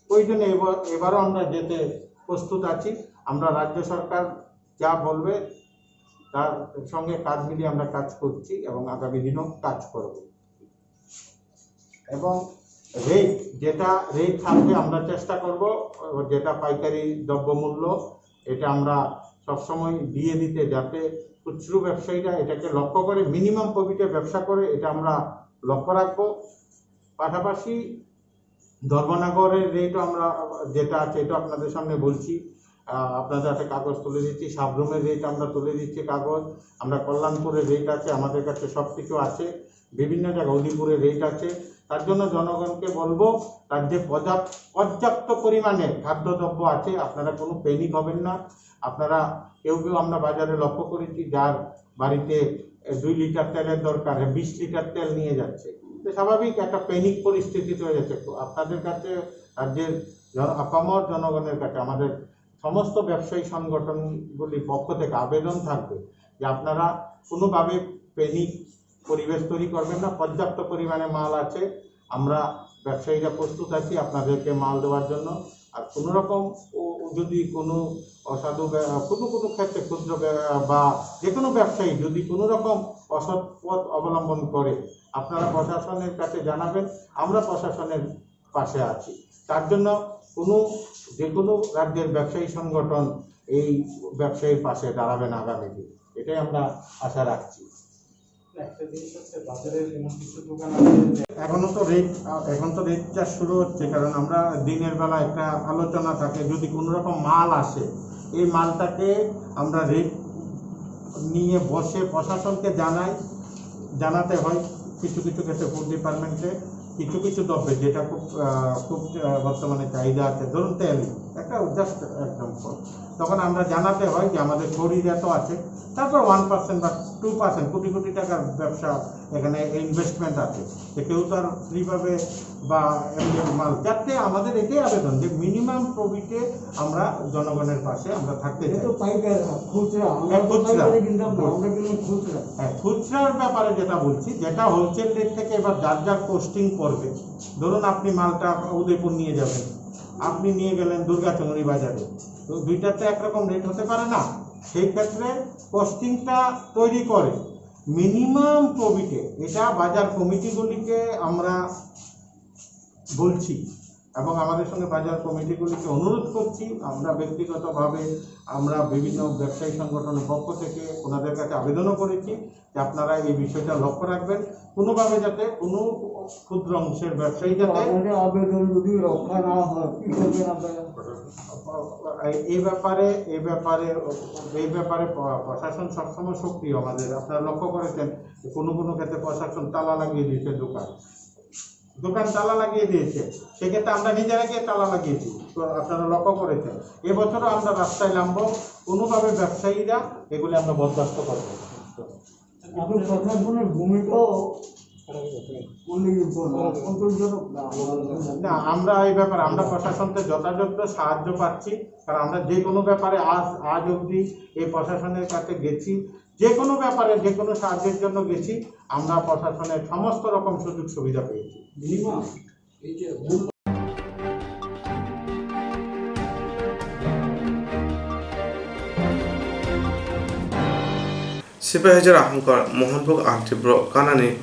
প্রয়োজনে এবার, এবারও আমরা যেতে প্রস্তুত আছি। আমরা রাজ্য সরকার যা বলবে তার সঙ্গে কাঁধ মিলিয়ে আমরা কাজ করছি এবং আগামী দিনেও কাজ করব। এবং রেট, যেটা রেট থাকবে আমরা চেষ্টা করব, যেটা পাইকারি দ্রব্যমূল্য, এটা আমরা সবসময় দিয়ে দিতে, যাতে খুচরো ব্যবসায়ীরা এটাকে লক্ষ্য করে, মিনিমাম প্রফিটে ব্যবসা করে, এটা আমরা লক্ষ্য রাখবো। পাশাপাশি ধর্মনগরের রেটও আমরা যেটা আছে, এটা আপনাদের সামনে বলছি। আহ, আপনাদের হাতে কাগজ তুলে দিচ্ছি, সাবরুমের রেট আমরা তুলে দিচ্ছি কাগজ। আমরা কল্যাণপুরের রেট আছে, আমাদের কাছে সব কিছু আছে। বিভিন্ন জায়গা উদয়পুরের রেট আছে। তার জন্য জনগণকে বলবো, রাজ্যে পর্যাপ-, পর্যাপ্ত পরিমাণে খাদ্যদ্রব্য আছে, আপনারা কোনো প্যানিক হবেন না। আপনারা কেউ কেউ আমরা বাজারে লক্ষ্য করেছি, যার বাড়িতে দুই লিটার তেলের দরকার, হ্যাঁ, বিশ লিটার তেল নিয়ে যাচ্ছে। তো স্বাভাবিক একটা প্যানিক পরিস্থিতি তৈরি হয়েছে। তো আপনাদের কাছে, রাজ্যের জন-, আপামর জনগণের কাছে আমাদের সমস্ত ব্যবসায়ী সংগঠনগুলির পক্ষ থেকে আবেদন থাকবে যে আপনারা কোনোভাবে প্যানিক পরিবেশ তৈরি করবেন না। পর্যাপ্ত পরিমাণে মাল আছে, আমরা ব্যবসায়ীরা প্রস্তুত আছি আপনাদেরকে মাল দেওয়ার জন্য। আর কোনো রকম ও-, ও যদি কোনো অসাধু ব্য-, কোনো কোনো ক্ষেত্রে ক্ষুদ্র ব্য-, বা যে কোনো ব্যবসায়ী যদি কোনো রকম অসৎ পথ অবলম্বন করে, আপনারা প্রশাসনের কাছে জানাবেন, আমরা প্রশাসনের পাশে আছি। তার জন্য কোনো, যে কোনো রাজ্যের ব্যবসায়ী সংগঠন এই ব্যবসায়ীর পাশে দাঁড়াবেন আগামী দিন, এটাই আমরা আশা রাখছি। একটা জিনিস হচ্ছে, বাজারে এমন কিছু দোকান আছে যে এখনো তো রেট, আহ, এখন তো রেট চার্ট শুরু হচ্ছে, কারণ আমরা দিনের বেলা একটা আলোচনা থাকে, যদি কোনো রকম মাল আসে, এই মালটাকে আমরা রেট নিয়ে বসে প্রশাসনকে জানাই, জানাতে হয়। কিছু কিছু ক্ষেত্রে ফুড ডিপার্টমেন্টে কিছু কিছু দ্রব্যে, যেটা খুব, আহ, খুব, আহ, বর্তমানে চাহিদা আছে, ধরুন তেল, একটা জাস্ট এক্সাম্পল, তখন আমরা জানাতে হয় যে আমাদের খরিদ এত আছে, তারপর ওয়ান পার্সেন্ট বা টু পার্সেন্ট, কোটি কোটি টাকার ব্যবসা, এখানে ইনভেস্টমেন্ট আছে। তো কেউ তো আর ফ্রিভাবে বা এমনি মাল, যাতে আমাদের এটাই আবেদন যে মিনিমাম প্রফিটে আমরা জনগণের পাশে আমরা থাকতে চাই। এটা তো পাইকারি না, খুচরা। আমরা হ্যাঁ, তো খুচরা। পাইকারি কিনতাম না, খুচরা। আমরা কিনলাম খুচরা। হ্যাঁ, খুচরার ব্যাপারে যেটা বলছি, যেটা হোলসেল রেট থেকে এবার যার যার কস্টিং পড়বে। ধরুন, আপনি মালটা উদয়পুর নিয়ে যাবেন, আপনি নিয়ে গেলেন দুর্গাচুমুরি বাজারে, তো দুইটার তো একরকম রেট হতে পারে না। সেই ক্ষেত্রে কস্টিংটা তৈরি করে মিনিমাম প্রফিটে, এটা বাজার কমিটিগুলিকে আমরা বলছি এবং আমাদের সঙ্গে বাজার কমিটিগুলিকে অনুরোধ করছি। আমরা ব্যক্তিগতভাবে, আমরা বিভিন্ন ব্যবসায়ী সংগঠনের পক্ষ থেকে ওনাদের কাছে আবেদনও করেছি যে আপনারা এই বিষয়টা লক্ষ্য রাখবেন, কোনোভাবে যাতে কোনো ক্ষুদ্র অংশের ব্যবসায়ী যাতে আপনাদের আবেদন যদি রক্ষা না হয়, কি করবেন আপনারা? এই, এই ব্যাপারে, এই ব্যাপারে, এই ব্যাপারে প্র-, প্রশাসন সবসময় সক্রিয় আমাদের। আপনারা লক্ষ্য করেছেন যে কোনো কোনো ক্ষেত্রে প্রশাসন তালা লাগিয়ে দিয়েছে দোকান, দোকান তালা লাগিয়ে দিয়েছে, সেক্ষেত্রে আমরা নিজেরা গিয়ে তালা লাগিয়েছি। তো আপনারা লক্ষ্য করেছেন, এবছরও আমরা রাস্তায় নামবো, কোনোভাবে ব্যবসায়ীরা এগুলি আমরা বরদাস্ত করবো না। এখন প্রশাসনের ভূমিকাও উল্লেখযোগ্য না, সন্তোষজনক না। না, আমরা এই ব্যাপারে আমরা প্রশাসনকে যথাযথ সাহায্য পাচ্ছি, কারণ আমরা যে কোনো ব্যাপারে আজ, আজ অবধি এই প্রশাসনের কাছে গেছি, যে কোনো ব্যাপারে যে কোনো সাহায্যের জন্য গেছি, আমরা প্রশাসনের সমস্ত রকম সুযোগ সুবিধা পেয়েছি। মিনিমাম এই যে মূল Sipaijara hangkor Mohanpur R D block ganani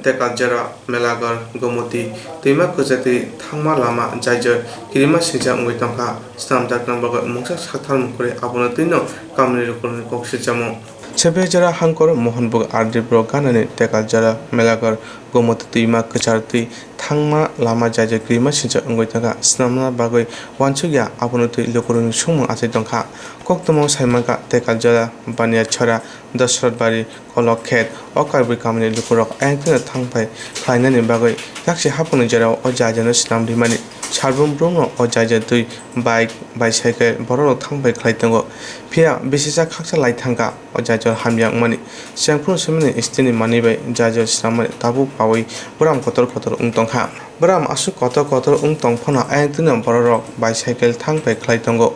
Tekaljora, Melagar, Gomoti, twima kwchar twi thangma lama jaijor kirima singcha wngwi tongkha. Swnamjaknang bagwi mungsa sakthar mung kwrwi, abono twino kamini lukurokni kok swijamung. Sipaijara hangkor Mohanpur R D block ganani Tekaljora, Melagar, Gomoti twima kwchar twi thangma lama jaijor kirima singcha wngwi tongkha. Swnamna bagwi uansukya, abono twi lukurokni songmung achai tongkha. Koktwmao saimankha Tekaljora, Baniachora, Dosrotbari, Kolok khet, o karwi kamini lukurok ayang twino thang phai khlainani bagwi yaksi haphangni jorao o jaijano swnam rimani. Salbrum brumno o jaija twi bike, bicycle bororok thang phai khlai tongo. Phiya bisicha khaksa lai thangkha o jaija hamya wngmani. Chengphuru swimani stini manwi bai jaija swnammani tabuk pawi bwram kotor kotor wng tongkha. Bwram aswk kotor kotor wng tong phano ayang twino bororok bicycle thang phai khlai tongo.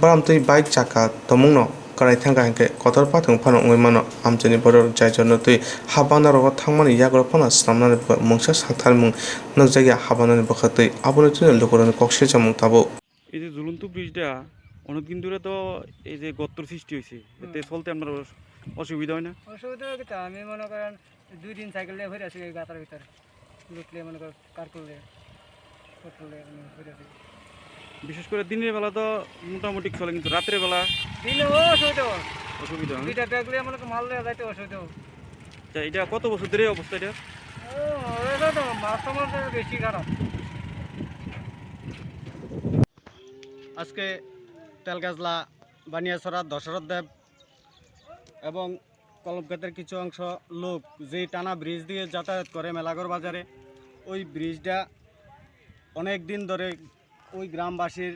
Bwram twi bike chakka tongmungno kwrai thangkha hinkhe kotor pathung phano wngwi mano. Amchaini borok jaijorno twi habana rogo thangmani yago phano swnamnani bagwi mungsa saktharmung nukjakya habana ni bwkhaktwi, aboni twino lukurokni kok swijamung tabuk. এই যে ঝুলন্ত ব্রিজটা, অনেকদিন ধরে তো এই যে গর্তর সৃষ্টি হয়েছে, এতে হুম। চলতে আপনার অস-, অসুবিধা হয় না? অসুবিধা হয় কি তা? আমি মনে করেন দুই দিন সাইকেল নিয়ে ঘুরে আসি এই গাতার ভিতরে, লুটলে মনে কর কার করলে, পেট্রোলে আমি ঘুরে আসি। বিশেষ করে দিনের বেলা তো মোটামুটি চলে, কিন্তু রাত্রে বেলা দিনে ও অসুবিধা হয়। অসুবিধা হয়। দুইটা ব্যাগ নিয়ে মনে কর মাল নিয়ে যাইতে অসুবিধা হয়। তা এটা কত বছর ধরে এই অবস্থা এটা? ও, এটা তো মাঝে মাঝে বেশি খারাপ। আজকে তেলগাজলা, বানিয়াছড়া, দশরথ দেব এবং কলমঘাটের কিছু অংশ লোক যে টানা ব্রিজ দিয়ে যাতায়াত করে মেলাঘর বাজারে, ওই ব্রিজটা অনেক দিন ধরে ওই গ্রামবাসীর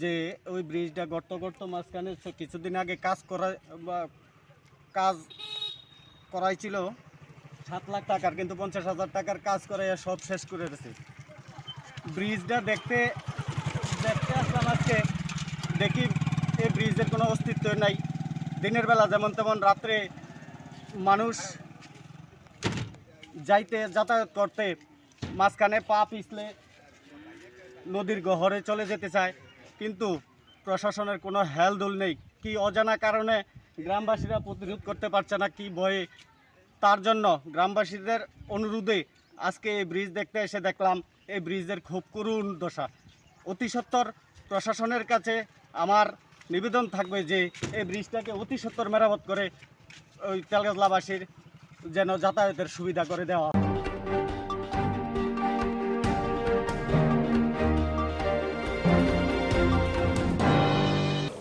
যে ওই ব্রিজটা গর্ত গর্ত মাঝখানে সে কিছুদিন আগে কাজ করা বা কাজ করাইছিল সাত লাখ টাকার, কিন্তু পঞ্চাশ হাজার টাকার কাজ করে সব শেষ করে দিয়েছে। ব্রিজটা দেখতে দেখতে আসলাম আজকে, দেখি এই ব্রিজের কোনো অস্তিত্ব নাই। দিনের বেলা যেমন তেমন, রাত্রে মানুষ যাইতে যাতায়াত করতে মাঝখানে পা পিছলে নদীর গহরে চলে যেতে চায়, কিন্তু প্রশাসনের কোনো হেলদোল নেই। কি অজানা কারণে গ্রামবাসীরা প্রতিরোধ করতে পারছে না, কি ভয়ে। তার জন্য গ্রামবাসীদের অনুরোধে আজকে এই ব্রিজ দেখতে এসে দেখলাম এই ব্রিজের খুব করুণ দশা। অতি সত্বর প্রশাসনের কাছে আমার নিবেদন থাকবে যে এই ব্রিজটাকে অতি সত্বর মেরামত করে ওই তেলগাজলাবাসীর যেন যাতায়াতের সুবিধা করে দেওয়া হয়।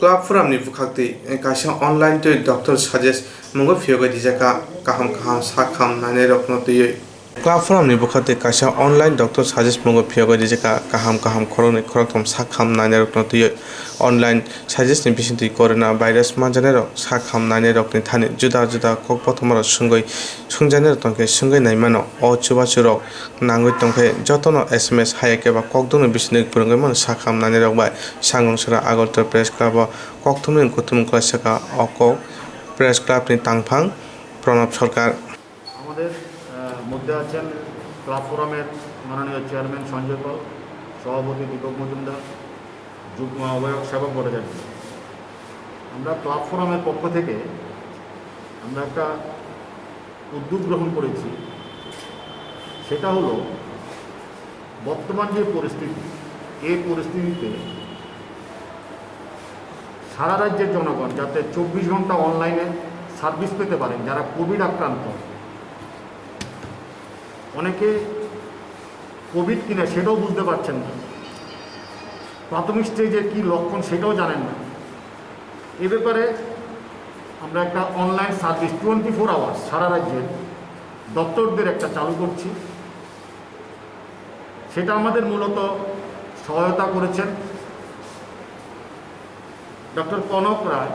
Club Forum ni bwkhaktwi kaisa online twi Doctor Suggest mungo phiyogwi rijak kha, kaham kaham sak ham nainai rokno twiwi. Club Forum ni bwkhaktwi kaisa online Doctor Suggest mungo phiyogwi rijak kha, kaham kaham khoroknwi khorokthom sak ham nainai rokno twiwi. Online Suggest ni bisingtwi corona virus manjanai rok sak ham nainai rokni thani juda juda kok kothoma rok swngwi swngjanai rok tongkhe swngwi naimano. O chubachu rok nangwi tongkhe jotono S M S hai khe ba kokdwkno bisingtwi phrwngwi mano sak ham nainai rok bai. Sangrong sora Agartala Press Club o kokthumni kuthumung kwlai saka o kok Press Club ni tangphang Pranab Sarkar. আমাদের, আহ, মধ্যে আছেন ক্লাব ফোরামের মাননীয় চেয়ারম্যান সঞ্জয় পাল, সভাপতি দীপক মজুমদার, যুগ্ম আহ্বায়ক সেবক ভট্টাচার্য। আমরা ক্লাব ফোরামের পক্ষ থেকে আমরা একটা উদ্যোগ গ্রহণ করেছি, সেটা হলো বর্তমান যে পরিস্থিতি, এই পরিস্থিতিতে সারা রাজ্যের জনগণ যাতে চব্বিশ ঘন্টা অনলাইনে সার্ভিস পেতে পারেন, যারা কোভিড আক্রান্ত, অনেকে কোভিড কিনা সেটাও বুঝতে পারছেন না, প্রাথমিক স্টেজে কী লক্ষণ সেটাও জানেন না। এ ব্যাপারে আমরা একটা online service twenty four hours সারা রাজ্যের দপ্তরদের একটা চালু করছি। সেটা আমাদের মূলত সহায়তা করেছেন ডক্টর কনক রায়,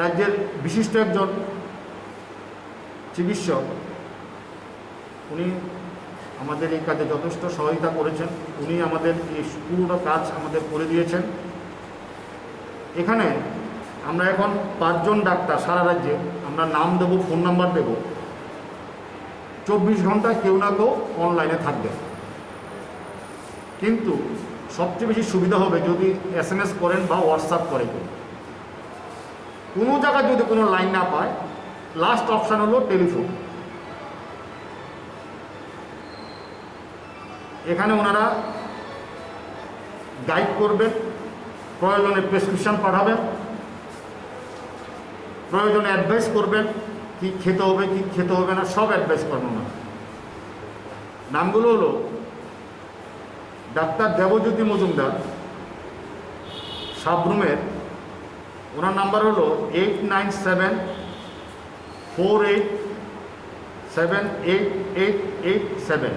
রাজ্যের বিশিষ্ট একজন চিকিৎসক। উনি আমাদের এই কাজে যথেষ্ট সহযোগিতা করেছেন। উনি আমাদের এই পুরোটা কাজ আমাদের করে দিয়েছেন। এখানে আমরা এখন পাঁচজন ডাক্তার সারা রাজ্যে, আমরা নাম দেব, ফোন নাম্বার দেব, চব্বিশ ঘন্টা কেউ না কেউ অনলাইনে থাকবে। কিন্তু সবচেয়ে বেশি সুবিধা হবে যদি এসএমএস করেন বা হোয়াটসঅ্যাপ করেন। কোনো জায়গায় যদি কোনো লাইন না পায়, লাস্ট অপশন হলো টেলিফোন। এখানে ওনারা গাইড করবেন, প্রয়োজনে প্রেসক্রিপশন পাঠাবেন, প্রয়োজনে অ্যাডভাইস করবেন, কি খেতে হবে, কি খেতে হবে না, সব অ্যাডভাইস করেন ওনারা। নামগুলো হলো ডাক্তার দেবজ্যোতি মজুমদার, সাবরুমের, ওনার নাম্বার হলো eight nine seven four eight seven eight eight eight seven.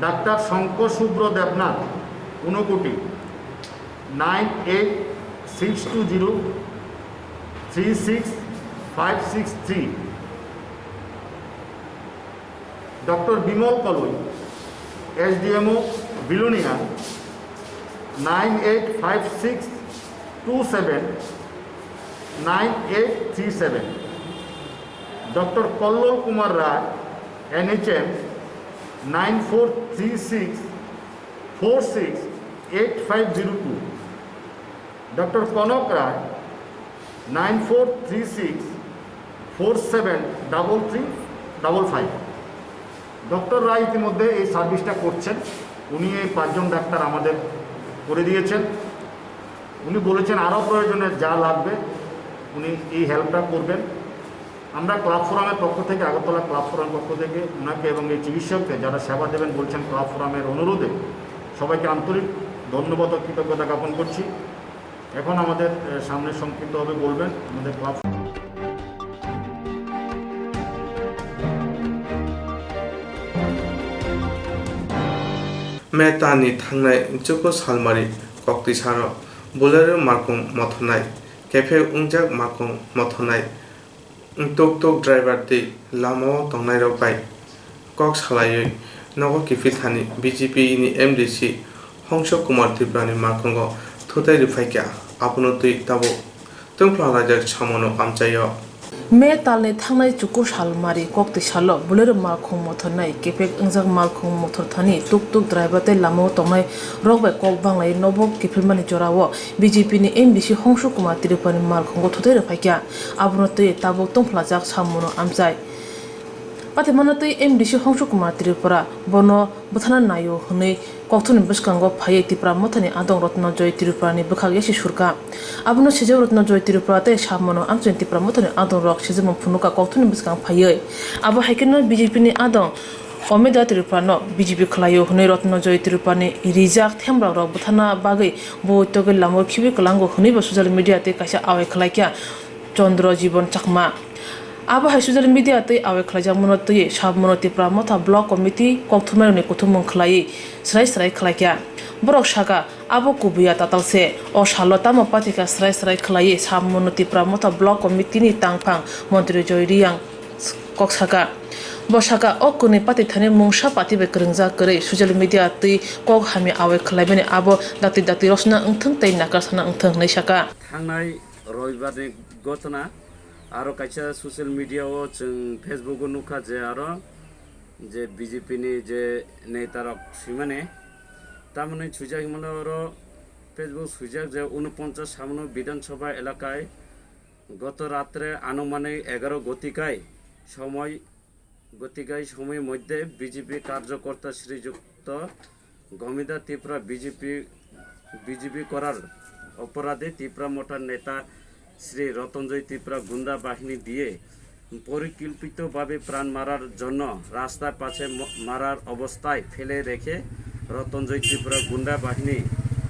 Doctor Shankar Shubhra Debnath, Unakoti, nine eight six two zero three six five six three. Doctor Bimal Kaloi, SDMO Belonia, nine eight five six two seven nine eight three seven. Doctor Kallol Kumar Roy, NHM, nine four three six Four six eight five zero two, doctor Kanak Roy, nine four three six four seven double three double five. Doctor Roy ইতিমধ্যে এই সার্ভিসটা করছেন, উনি এই পাঁচজন ডাক্তার আমাদের করে দিয়েছেন। উনি বলেছেন আরও প্রয়োজনে যা লাগবে উনি এই হেল্পটা করবেন। আমরা ক্লাব ফোরামের পক্ষ থেকে, আগরতলা ক্লাব ফোরামের পক্ষ থেকে ওনাকে এবং এই চিকিৎসককে যারা সেবা দেবেন বলছেন, ক্লাব ফোরামের অনুরোধে সবাইকে আন্তরিক ধন্যবাদ ও কৃতজ্ঞতা জ্ঞাপন করছি। এখন আমাদের, এ, সামনে সংক্ষিপ্তভাবে বলবেন আমাদের club. May talni thangnai chuku salmari koktwi sano Bolero malkhung mothornai, kephek wngjak malkhung mothornai, tuk tuk driver tei lamao tongnairok bai kok salaiwi nogo kiphil thani B J P ni M D C Hongso Kumar Tripura ni malkhungo thutai rwphaikha, abono twi tabuk tongphla laijak samono amchaio. May talni thangnai chuku salmari koktwi salo Bolero malkhung mothornai, kephek wngjak malkhung mothor thani tuk tuk driver tei lamao tongnai rok bai kok banglai nogo kiphilmani jorao B J P ni M D C Hongso Kumar Tripura ni malkhungo thutai rwphaikha, abono twi tabuk tongphlajak samono amchai. Patimano twi M D C Hongso Kumar Tripura bono bwthana naio hwnwi kokthumni bwskango phaiwi Tipra Mothani adong Rotno Joy Tripura ni bwkhak yasi surkha. Abono sijak Rotno Joy Tripura tei samono amchaini Tipra Mothani adong rok sijakmung phunukha kokthumni bwskang phaiwi. Abo hai kheno B J P ni adong Omida Tripura no B J P khlaio hwnwi Rotno Joy Tripura ni rijak themrok rok bwthana bagwi bo togwi lamao khibi kwlango hwnwi bo social media tei kaisa awai khlaikha Chandra Jibon Chakma. Abo hai social media tei awai khlaijakmano twiwi Sabmano Tipra Motha Block Committee kokthumnairokni kuthumung khlaiwi swrai swrai khlaikha. Borok sakha, abo kubuya tatal se. O salo tamo pathikha swrai swrai khlaiwi Sabmano Tipra Motha Block Committee ni tangphang Montri Joy Reang kok sakha. Bo sakha, o kwnwi pathithani mungsa pathi bai kwrwngjak kwrwi social media twi kok hamya awai khlaimani abo dakti dakti rosna wngthwng tei nakar sana wngthwng hwnwi sakha. Thangnai Robibarni gotona aro kaisa social media o chwng Facebook o nukha je aro je B J P ni je neta rok swimani tamoni swijak himano oro Facebook swijak je unoponchas Sabmano Bidhan Sabha elakai goto ratre anumanik egaro gotikai somoi গতিকে এই সময়ের মধ্যে বিজেপি কার্যকর্তা শ্রীযুক্ত গমিদা Tripura BJP BJP করার অপরাধে ত্রিপুরা মোটার নেতা শ্রী রতনজয় ত্রিপুরা গুন্ডা বাহিনী দিয়ে পরিকল্পিতভাবে প্রাণ মারার জন্য রাস্তার পাশে ম- মারার অবস্থায় ফেলে রেখে রতনজয় ত্রিপুরা গুন্ডা বাহিনী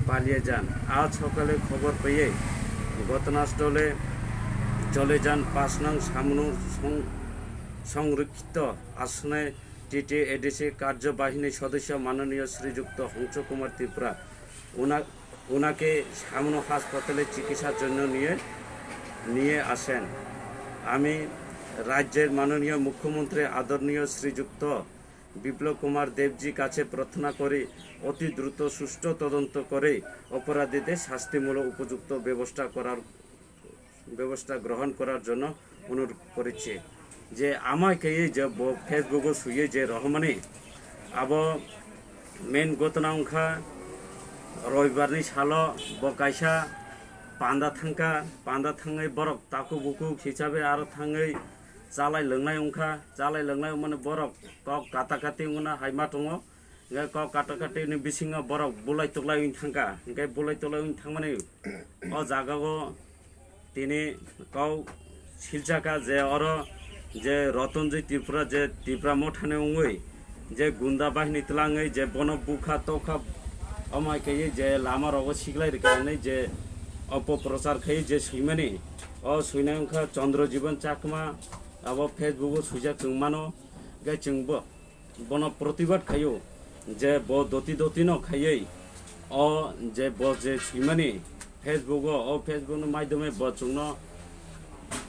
পালিয়ে যান। আজ সকালে খবর পেয়ে ঘটনাস্থলে চলে যান পাঁচ নং সামনু সং- সংরক্ষিত আসনে টিটিএডিসি কার্যবাহিনী সদস্য মাননীয় শ্রীযুক্ত হংস কুমার ত্রিপুরা। ওনা- ওনাকে সামনো হাসপাতালে চিকিৎসার জন্য নিয়ে নিয়ে আসেন। আমি রাজ্যের মাননীয় মুখ্যমন্ত্রী আদরণীয় শ্রীযুক্ত বিপ্লব কুমার দেবজি কাছে প্রার্থনা করি অতি দ্রুত সুষ্ঠু তদন্ত করে অপরাধীদের শাস্তিমূলক উপযুক্ত ব্যবস্থা করার ব্যবস্থা গ্রহণ করার জন্য অনুরোধ করেছি। যে আমায় kaiye je bo Facebook o suiye je rohmani abo main gotona wngkha robibar ni salo bo kaisa panda thangkha, panda thangwi borok takhuk bukhuk hisabe aro thangwi chalai lwngnai wngkha, chalai lwngnai wngmani borok kok kata kati wngna haima tongo. Hingke kok kata kati ni bisingo borok bulai tuklai wng thangkha, hingke bulai tuklai wng thangmani o jaga o tini kok silchakha je oro je Rotonjoi Tripura je Tipra mothani wngwi je gunda bahini twlangwi je bono bukha tokha, omai kaiye je lama rogo siklai rikha hinwi je opoprochar khai je swimani o swinai wngkha Chandra Jibon Chakma, abo Facebook o swijak chwng mano, hingke chwngbo bono protibad khaio je bo doti doti no khaiwi o je bo je swimani Facebook o, o Facebook ni maidome bo chwngno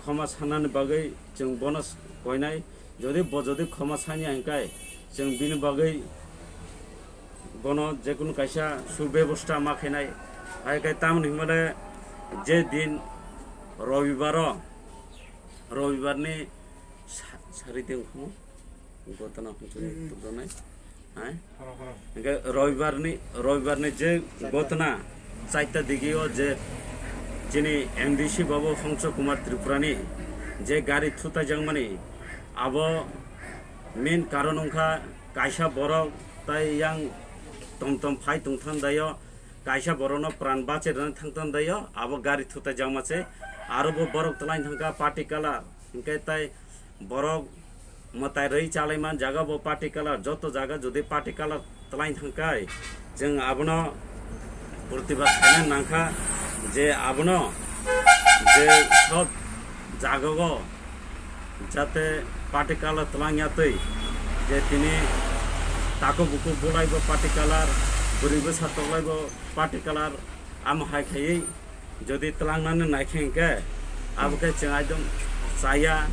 khoma sanani bagwi chwng bono koinai. Jodi bo jodi khoma sanya hingkai chwng bini bagwi bono jekunu kaisa subebostha ma khainai. Hai khe tamoni himale je din robibaro, robibarni sa- sari tengkhumo gotona hwnwi tubunai. Hai? Hingke roibar ni, roibar ni je gotna chaita digi o je chini M D C babu Hongso Kumar Tripura ni je gari thutai jangmani, abo main karon wngkha kaisa borok tai yang tom tom phai tongthang daio, kaisa borokno pran bache rwna thangthang daio, abo gari thutai jangma se, aro bo borok twlai thangkha party colour, hingke tai borok mwtai rwi chalai man jaga bo party colour, joto jaga jodi party colour twlai thangkai, chwng abono protibad khaina nangkha je abono je sob jaga o jate party colour twlang ya twi je tini takhuk bukhuk bolai bo party colour, bwrwi bwsa toklai bo party colour, amo hai khaiwi jodi twlangnani naikhe hwnkhe, abo khe chwng ekdom chaya,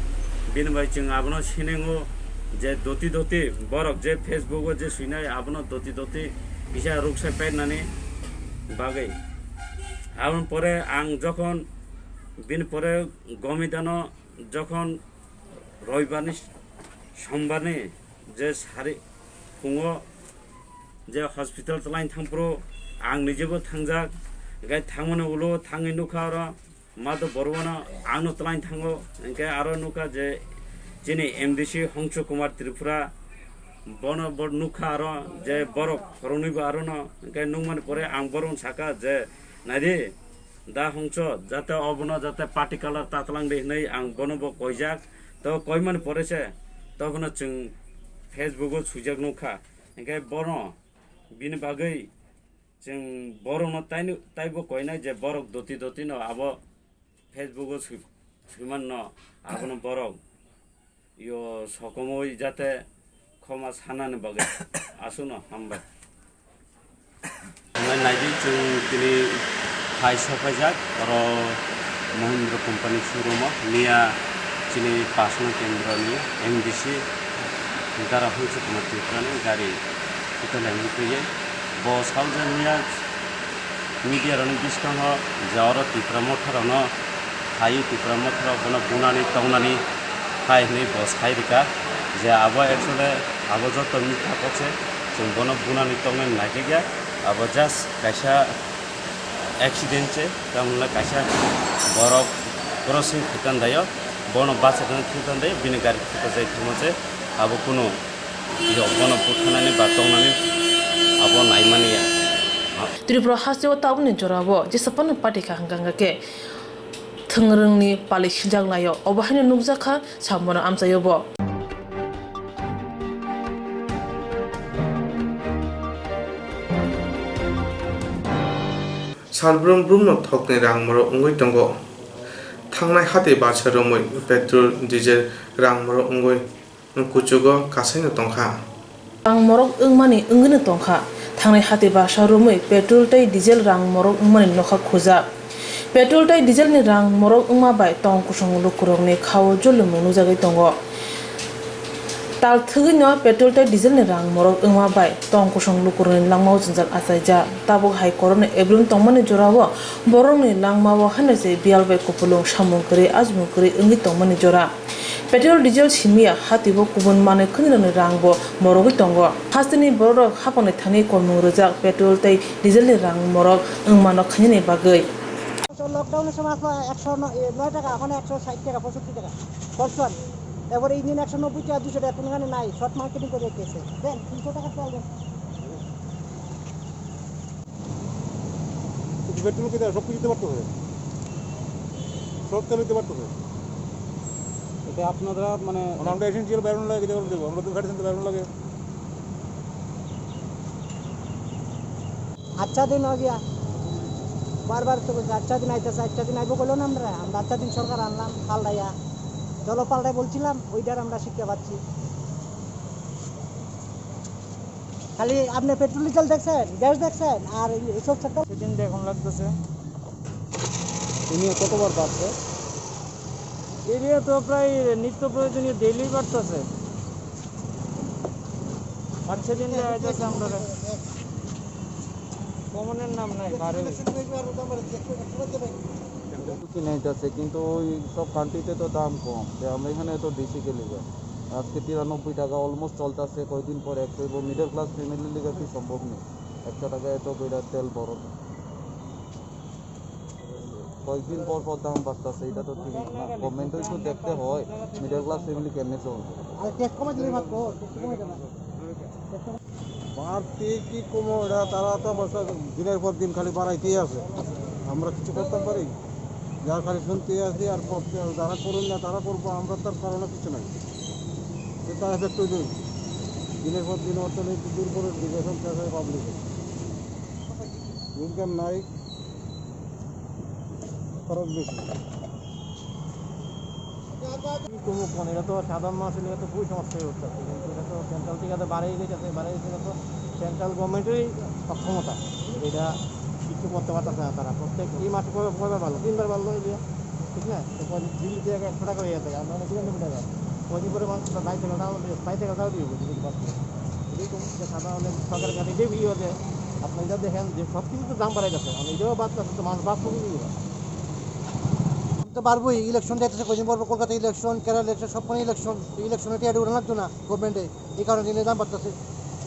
bini bai chwng abono sinengo je doti doti borok je Facebook o je swinai abono doti doti kisa ruksa painani bagwi. Aboni pore ang jokhon bini pore gomidano jokhon roibarni sombarni je sari phungo je hospital twlaini thangphuru ang nijebo thangjak, hingke thangmani ulo thangwi nukha oro Madhav Baruano angno twlaini thango, hingke aro nukha je chini M D C Hongso Kumar Tripura bono bo nukha aro je borok khoroknwibo arono, hingke nukmani pore ang borokno sakha je naidi da Hongso jate obono jate party colour ta twlang di hinwi ang bono bo koijak. To koimani pore se tobono chwng Facebook o swijak nukha. Hingke bono bini bagwi chwng borokno taino, taibo koinai je borok doti doti no abo Facebook o swi-, swiman no abono borok yo sokomoi jate khoma sanani bagwi aswkno hambai. Hwnwi naidi chwng tini phai sopaijak oro Mahindra company showroom o miya chini pasna kendro ni M D C Dara Hongso Kumar Tripura ni gari hotel ni twi bo saljak miya media rokni bwskango je oro Tipra Motha rokno phaiwi Tipra Motha rok bono bunani tongnani phai hwnwi bo sai rwkha je abo actually abo joto mitha kok se chwng bono bunani tongnani naikhe khe abo just kaisa accident se tamni kaisa borok crossing khaikha daio bono bachai thangkha daio bini gari thupa jai thangma se abo kunu Yo, bono buthanani ba tongnani abo naimani ya. Tripura hasteo tabukni jorao jesaphano party kha hwnkha hwnkha khe thwngrwngni pali siljak laio, obo haino nukjak kha sambono amchaio bo. Salbrum brumno thokni rang morok wngwi tongo. Thangnai hati barsa romwi petrol, diesel rang morok wngwi kuchugo kasaino tongkha. Rang morok wngmani wngwino tongkha. Thangnai hati barsa romwi petrol tei diesel rang morok wngmani nokha khujak. Petrol tei diesel ni rang morok wngma bai tong kusung lukurokni khao jolomung nukjagwi tongo. Tal thwgwino petrol tei diesel ni rang morok wngma bai tong kusung lukurokni langmao jwngjal achaijak. Tabuk hai korokno ebrum tongmani jorao borokni langmao haino se biyal bai kupulung samung kwrwi ajmung kwrwi wngwi tongmani jora. Petrol, diesel simiya hatibo kubun manwi khwnirokni rangbo morogwi tongo. Hasteni bororok haphangni thani kolmung rwjak petrol tei dieselni rang morok wngmano khainani bagwi. Lockdown-o se masla ekso no-, e, noy taka, okhone ekso sait taka, posotti taka. Fortune. Ebare engine ekso nobboi taka, duiso taka, kono gane nai, short marketing kore রেখেছে. দেন, তিনশো টাকা তেল দেন। কিন্তু পেট্রোল কিনা সব কিছু দিতে পারতো হবে, সব তেল দিতে পারতো হবে। এটা আপনারা মানে মানে আমরা এসেন্সিয়াল বেরোনো লাগে, যেগুলো দেবো, আমরা তো গাড়ি সেন্টার বেরোনো লাগে। আচ্ছা দিন হয়ে গিয়া, বারবার তো বলছে, আচ্ছা দিন আইতেছে, আচ্ছা দিন আইবো বললো না আমরা, আমরা আচ্ছা দিন সরকার আনলাম, পাল্টাইয়া, চলো পাল্টাই বলছিলাম, ওইটার আমরা শিক্ষা পাচ্ছি। খালি আপনি পেট্রোল ডিজেল দেখছেন, গ্যাস দেখছেন, আর এই সব সেক্টর সেদিন দেখুন লাগতেছে। এ নিয়ে কতবার বাড়ছে? এ নিয়ে তো প্রায় নিত্য প্রয়োজনীয় ডেইলি বাড়তেছে। পাঁচ ছয় দিন দেখা যাচ্ছে আমরা কমানোর নাম নাই, বাড়ে। কিনে যাচ্ছে, কিন্তু ওই সব কান্ট্রিতে তো দাম কম, তো আমরা এখানে তো বেশি গেলে যায়। আজকে তিরানব্বই টাকা almost চলতেছে, কয়দিন পর একশো হইব। মিডল ক্লাস ফ্যামিলির লিগে কি সম্ভব নেই একশো টাকা এত কইরা তেল বড়? কয়েকদিন পর পর দাম বাড়তেছে, এটা তো ঠিক না। গভর্নমেন্টও একটু দেখতে হয়, মিডল ক্লাস ফ্যামিলি কেমনে চলবে। আরে টেক্স কমাই দিলে ভাত কো, টেক্স কমাই দেনা। বাড়তি কি কমো, এটা তারা তো বছর দিনের পর দিন খালি বাড়াইতেই আছে, আমরা কিছু করতে পারি? যারা খালি শুনতে আছি আর করতে, যারা করুন না তারা করবো, আমরা তার কারণে কিছু নাই। এটা এফেক্ট হইবে, দিনের পর দিন অর্থনীতি দুর্বল হয়ে যাবে, এখন দেখা যায় পাবলিক ইনকাম নাই, খরচ বেশি। কি কমুক মানে, এটা তো সাধারণ মানুষের লিগে তো খুবই সমস্যা হয়ে উঠতেছে, কিন্তু এটা তো সেন্ট্রাল থেকে তো বাড়াই দিতেছে, বাড়াই দিতে তো সেন্ট্রাল গভর্নমেন্টেরই অক্ষমতা, এটা কিছু করতে পারতেছে না তারা। প্রত্যেক এই মাসে কবে কবে বাড়লো, তিনবার বাড়লো এই যে, ঠিক না? তো কয়দিন দিল্লি থেকে একশো টাকা হয়ে গেছে, আমরা অনেক কিলোমিটার টাকা, কয়দিন পরে মানুষ বাইসাইকেলটাও, বাইসাইকেলটাও দিয়ে বলছে যদি বাঁচতে। এটাই তো হচ্ছে সাধারণ সরকারের কাছে এটাই ভিড় হচ্ছে। আপনি এটা দেখেন যে সব কিছু তো দাম বাড়াই যাচ্ছে, মানে এটাও বাদ আছে তো মানুষ বাঁচবো কি দিয়ে? তো পারবোই, ইলেকশন যাইতেছে কয়দিন পর পর, কলকাতা ইলেকশন, কেরালা ইলেকশন, সব কোনো ইলেকশন, ইলেকশনে টিয়া উড়ান লাগতো না গভর্নমেন্টে, এই কারণে দিনে দাম বাড়তেছে।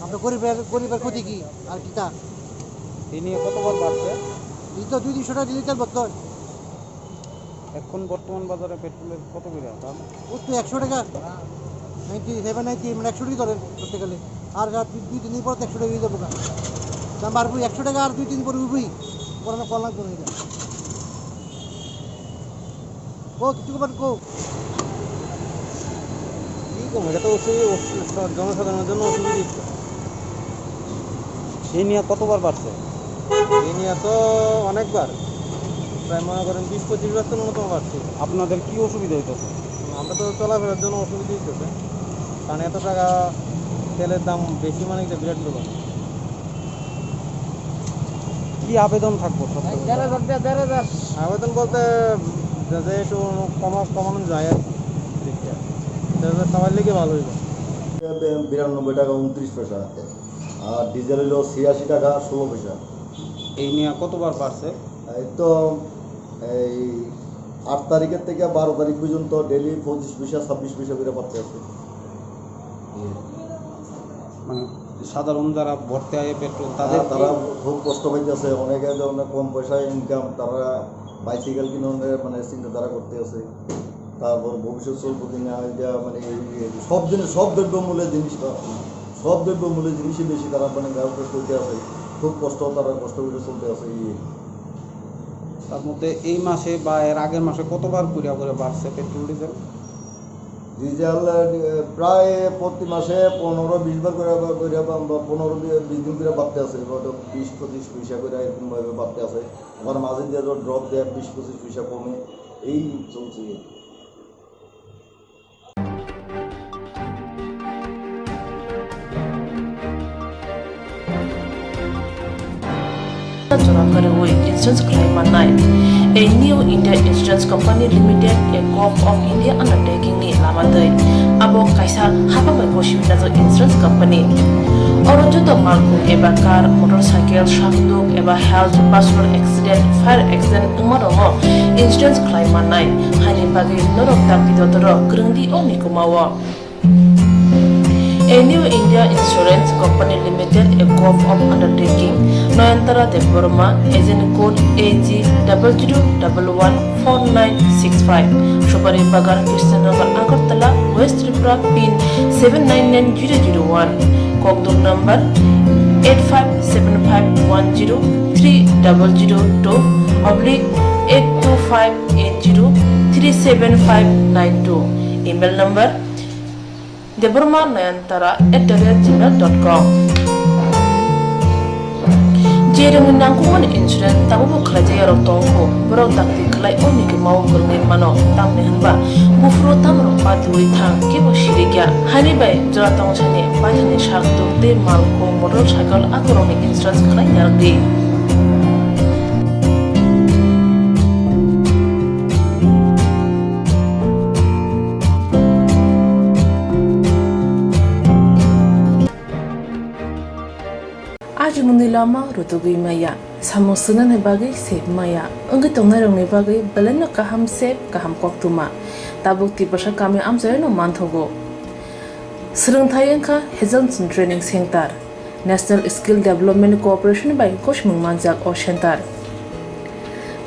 আমরা গরিবের, গরিবের ক্ষতি কি আর কি তা? এই নিয়ে কতবার বাড়ছে? এই তো দুই তিনশো টাকা লিটার বর্তমান। এখন বর্তমান বাজারে পেট্রোলের কত করে দাম? ওই তো একশো টাকা, নাইনটি সেভেন নাইনটি মানে একশো টাকা ধরেন ধরতে গেলে। আর আর দুই দুই তিন দিন পর তো একশো টাকা হয়ে যাবো গা। দাম বাড়বো একশো টাকা, আর দুই তিন পরে উঠবেই, কোনো কল লাগবে না এটা। কো কিছু করবেন কো? কি কম, এটা তো অবশ্যই অসু-, জনসাধারণের জন্য অসুবিধা। এই নিয়ে কতবার বাড়ছে? এই নিয়ে তো অনেকবার, প্রায় মনে করেন বিশ পঁচিশ বার তো ন্যূনতম বাড়ছে। আপনাদের কি অসুবিধা হইতেছে? আমরা তো চলাফেরার জন্য অসুবিধা হইতেছে, কারণ এত টাকা তেলের দাম বেশি মানে একটা বিরাট ব্যাপার। কি আবেদন থাকবো সব থেকে? আবেদন বলতে যে, যে একটু কমা-, কমানো যায় আর কি, রেটটা। তাহলে সবার লেগে ভালো হইবে। বিরানব্বই টাকা ঊনত্রিশ পয়সা, আর ডিজেল হইলো ছিয়াশি টাকা ষোলো পয়সা। এই নিয়ে কতবার বাড়ছে? এই তো এই আট তারিখের থেকে বারো তারিখ পর্যন্ত ডেইলি পঁচিশ পয়সা, ছাব্বিশ পয়সা করে বাড়তে আছে। মানে সাধারণ যারা ভরতে আয় পেট্রোল, তাদের হ্যাঁ, তারা কি খুব কষ্ট পাইতেছে। অনেকে যে অনেক কম পয়সা ইনকাম, তারা বাইসাইকেল কিনে মানে চিন্তাধারা করতে আছে। তারপর ভবিষ্যৎ চলবো কিনা, এটা মানে এই, এই সব জিনিস, সব দ্রব্যমূল্যের জিনিস, সব দ্রব্যমূল্যের জিনিসই বেশি তারা মানে ব্যবহার করতে আছে। খুব কষ্ট, তারা কষ্ট করে চলতে আছে। এই তার মধ্যে এই মাসে বা এর আগের মাসে কতবার করিয়া করে বাড়ছে পেট্রোল, ডিজেল? ডিজেল, আহ, প্রায় প্রতি মাসে পনেরো বিশ বার করে, করে বা, বা পনেরো বি-, বিশ দিন করে বাড়তে আছে, হয়তো বিশ পঁচিশ পয়সা করে এরকম ভাবে বাড়তে আছে। আবার মাঝে দিয়ে যখন ড্রপ দেয়, বিশ পঁচিশ পয়সা কমে, এই চলছে। Jora kwrwi insurance khlai mannai. A New India Insurance Company Limited, a Gov of India undertaking ni lama twi. Abo kaisa hapang bai gosiwi najak insurance company. Oro joto malkhung eba car, motorcycle, sakduk eba health, personal accident, fire accident wngma rokno insurance khlai mannai. Haini bagwi norok dakti dotoro kwrwngdi o mikuma o. A New India Insurance Company Limited, a Gov of undertaking, Nayantara Debbarma, agent code A G double zero double one four nine six five, Subari Bagan, Krishnanagar, Agartala, West Tripura, pin seven nine nine zero zero one, Kokdum number eight five seven five one zero three double zero two oblique eight two five eight zero three seven five nine two, email number Debbarma Nayantara at the rate gmail dot com. Je rwngni nangkukmani insurance tabukbo khlaijak yarok tongo, borok dakti khlai o mikima o kwrwngwi mano, tamni hwnba buphuru tamrok patiwi thang kebo sirikya. Haini bai jora tongsani paithakni sak tuk tei malkhung motorcycle akorokni insurance khlai narwkdi. Ajimungni lama rutugwi maya, samung swngnani bagwi sep maya, wngwi tongnairokni bagwi belaino kaham sep, kaham koktwma. Tabuk Tiprasa kami amchairokno manthogo. Swrwngthai wngkha Hazelson Training Center, National Skill Development Corporation bai gosimung manjak o center.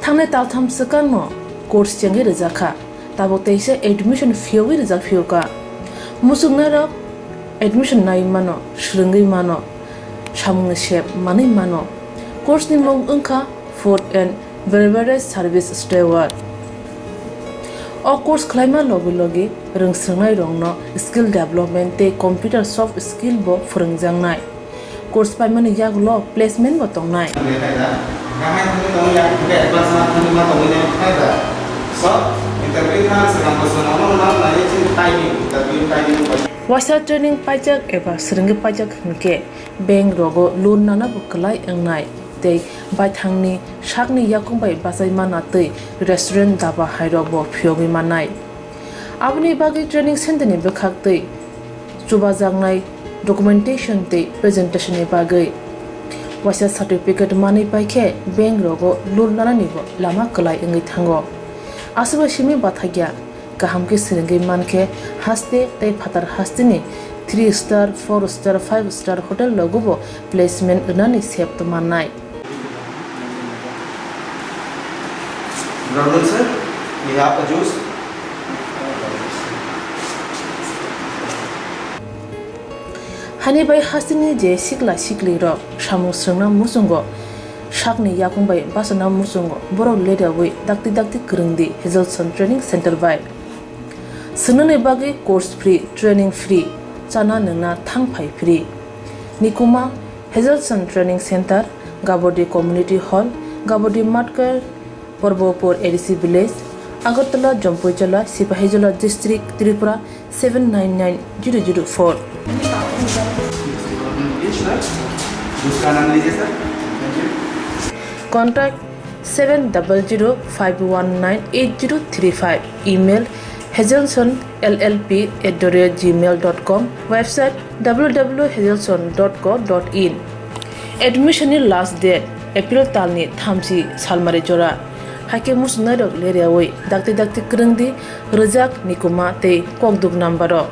Thangnai taltham swkangno course chengwi rwjakha, tabuk teisa admission phiyogwi rwjak phiyokha. Muchungnairok admission nai mano, swrwngwi mano, samungni sep manwi mano. Course ni mung wngkha Food and Beverage Service Steward. O course khlaima logi logi rwngswrwngnairokno skill development tei computer soft skill bo phwrwngjaknai. Course paimani yagulo placement bo tongnai. Waisa training paijak eba swrwngwi paijak hwnkhe bank rogo loan nana bo kwlai wngnai tei baithangni sakni yakung bai bachai mana tei restaurant daba hairok bo phiyogwi mannai. Aboni bagwi training center ni bwkhak tei chubajaknai documentation tei presentation ni bagwi waisa certificate manwi paikhe bank rogo loan nanani bo lama kwlai wngwi thango. Aswkbai simi bathakya. Kaham khe swrwngwi mankhe haste tei phatar hasteni three star, four star, five star hotel rogo bo placement rwnani sep tongmannai. Brother sir, we have a juice. Hani bai hasteni je sikla siklirok samung swrwngna muchungo, sakni yakung bai bachana muchungo, borok leriawi dakti dakti kwrwngdi Hazelson Training Center bai. Swngnani bagwi course free, training free, chana nwngna thang phai free. Nikuma, Hazelson Training Center, Gabodi Community Hall, Gabodi Matkar, Porbopur A D C Village, Agartala, Jampuijala, Sipahijola District, Tripura seven nine nine zero zero four. Contact seven double zero five one nine eight zero three five. Email hazelson L L P at the rate gmail dot com. Website W W W hazelson dot co dot in. Admission ni last date April talni thamchi salmari jora. Haikhe muchungnairok leriawi dakti dakti kwrwngdi rwjak Nikuma tei kokduk number o.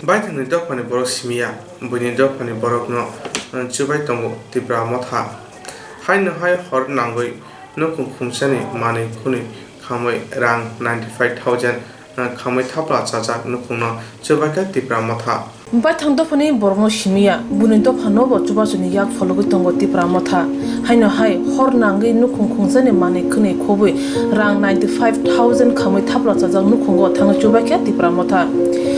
Baithangni dophani borok simiya, buini dophani borokno, uh, chubai tongo Tipra Motha. Haino hai hor nangwi nukhung khungsani manwi khwnwi khamwi rang ninety five thousand, uh, khamwi thapla chajak nukhungno chubaikha Tipra Motha. Baithang dophani borokno simiya, buini dophano bo chubachuni yak phologwi tongo Tipra Motha. Haino hai hor nangwi nukhung khungsani manwi khwnwi khobwi rang ninety five thousand khamwi thapla chajak nukhungo thangwi chubaikha Tipra Motha.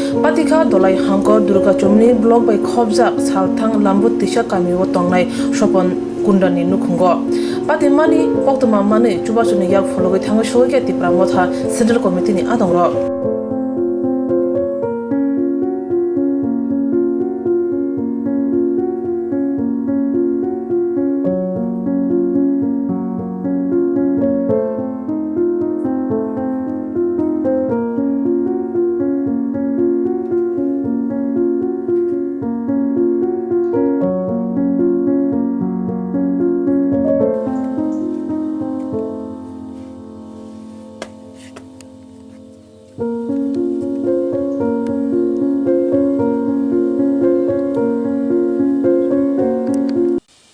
Patikha Dolai Hangkor Durga Chomni block bai khobjak Salthang Lambut Tisa kamio tongnai Sopon Kundani nukhungo. Patimani koktwma manwi chubachuni yak phologwi thangwi sogwi khe Tipra Motha Central Committee ni adongrok.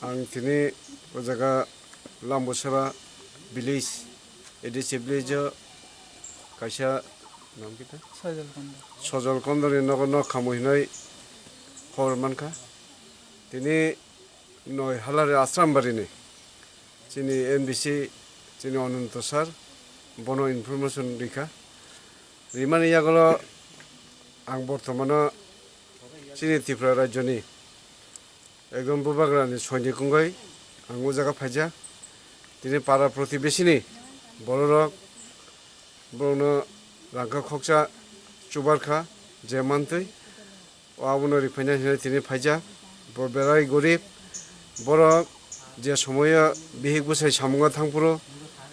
Ang tini o jaga Lambusara village, A D C village o kaisa nam kita Sojol Kondo. Sojol Kondoni nogo nok khamwi hinwi khobor mankha. Tini noi halari Asrambari ni chini M D C chini Ananto sir bono information rikha. Rimani yagulo ang bortomano chini Tripura rajyoni ekdom bubagrani soinik wngwi ang o jaga phaijak. Tini para protibeshini bororok, borokno rangkha khoksa chubarkha je mantwi. O abono riphaina hinwi tini phaijak. Bo berai gorib. Borok je somoio bihik bwsai samungo thangphuru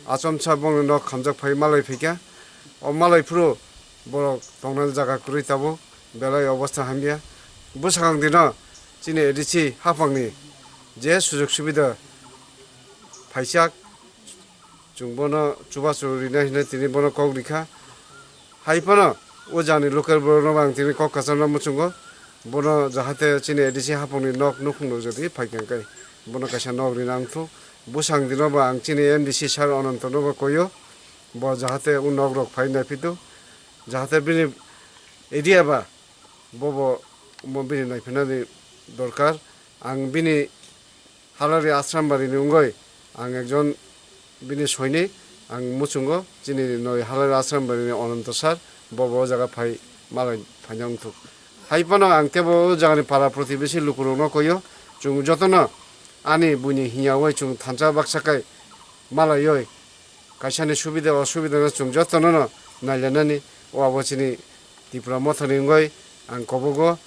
achomsa bongni nok khamjak phai malai phaikha. O malai phuru borok tongnani jaga kwrwi tabuk. belai obostha hamya. Bwsakang dino chini A D C haphangni je sujog subida phaijak, chwng bono chubachu rina hinwi tini bono kok rikha. Hai phano o jani local borokno ang tini kok kwchangno muchungo, bono jahate chini A D C haphangni nok nukhungno jodi phaikha khe bono kaisa nok rina wngthok. Bwsakang dino bo ang chini M D C sir Anantono bo koyo, bo jahate o nok rok phai naiphidu, jahate bini area ba bobo omo bini naiphinani dorkar. Ang bini Halari Asrambari ni wngwi ang ekjon bini soinik, ang muchungo chini noi Halari Asrambari ni Ananto sir, bobo o jaga phai malai phaina wngthok. Hai phano ang tebo o jagani para protibesi lukurokno koyo, chwng jotono ani buini hinya oi chwng thansa baksa kai malaioi. Kaisani subida osubida no chwng jotono no nailainani, o abo chini Tipra mothani wngwi ang kobogo,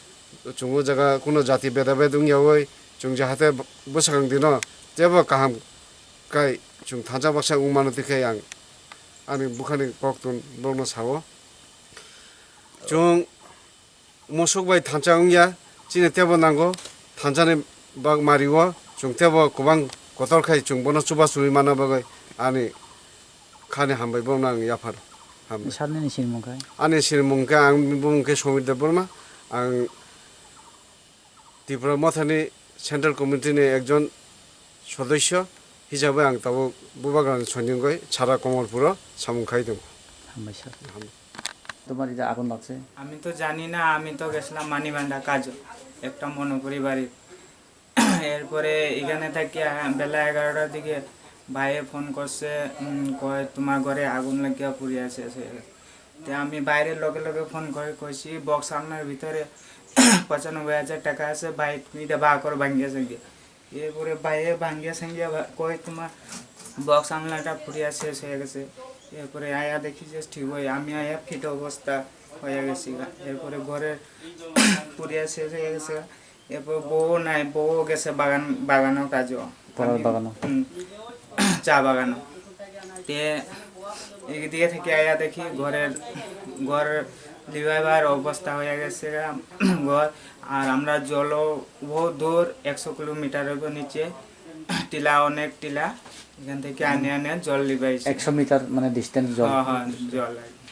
chwng o jaga kuno jati beda bed wngyawi chwng jahate bwsakang dino tebo kaham kai chwng thansa baksa wng mano twi khe ang ani bukhani koktun borokno sao. Chwng musuk bai thansa wngya, chini tebo nango, thansani bak mario, chwng tebo kwbang kotor khai chwng bono chubachu rwi manna bagwi ani khani hambai bono ang yaphar. Hambai. Sir nini sinimung khe? Ani sinimung khe ang bumung khe Somir Debbarma, ang Tripura Mothani Central Committee ni ekjon sodosyo hisabe ang tabuk Bubagrani Soiningoi Chara Komolpuro samung khai tongo. Hambai sir. Hambai. তোমার এই যে আগুন লাগছে? আমি তো জানি না, আমি তো গেছিলাম মানিভান্ডা কাজে, একটা মনোপুরি বাড়ি। এরপরে এখানে থাকি, আহ, বেলা এগারোটার দিকে ভাইয়ে ফোন করছে, উম, কয়, "তোমার ঘরে আগুন লাগিয়া পুড়িয়া শেষ হয়ে গেছে।" তে আমি বাইরে লগে লগে ফোন করে কইছি, "বক্স আলনার ভিতরে পঁচানব্বই হাজার টাকা আছে, ভাই, তুমি এটা বার করো, ভাঙ্গিয়া শেষ।" এরপরে ভাইয়ে ভাঙ্গিয়া সাঙ্গিয়া বা-, কয়, "তোমার বক্স আলনাটা পুড়িয়া শেষ হয়ে গেছে।" এরপরে আয়া দেখি যে ঠিক হয়, আমি আয়া ফিট অবস্থা হয়ে গেছি গা। এরপরে ঘরের পুড়িয়া শেষ হয়ে গেছে গা। এরপর বউ নাই, বউ গেছে বাগান, বাগানো কাজও। কলার আমি, বাগানো? হুম, চা বাগানো। তে এদিকে থেকে আয়া দেখি ঘরের, ঘর লিভাইবার অবস্থা হয়ে গেছে গা, ঘর। আর আমরা জলও বহুত দূর, একশো কিলোমিটার হইব নিচে, টিলা, অনেক টিলা, এখান থেকে আনে আনে জল লিবাইছে। একশো মিটার মানে ডিস্টেন্স জল? হ্যাঁ, হ্যাঁ, জল আর কি।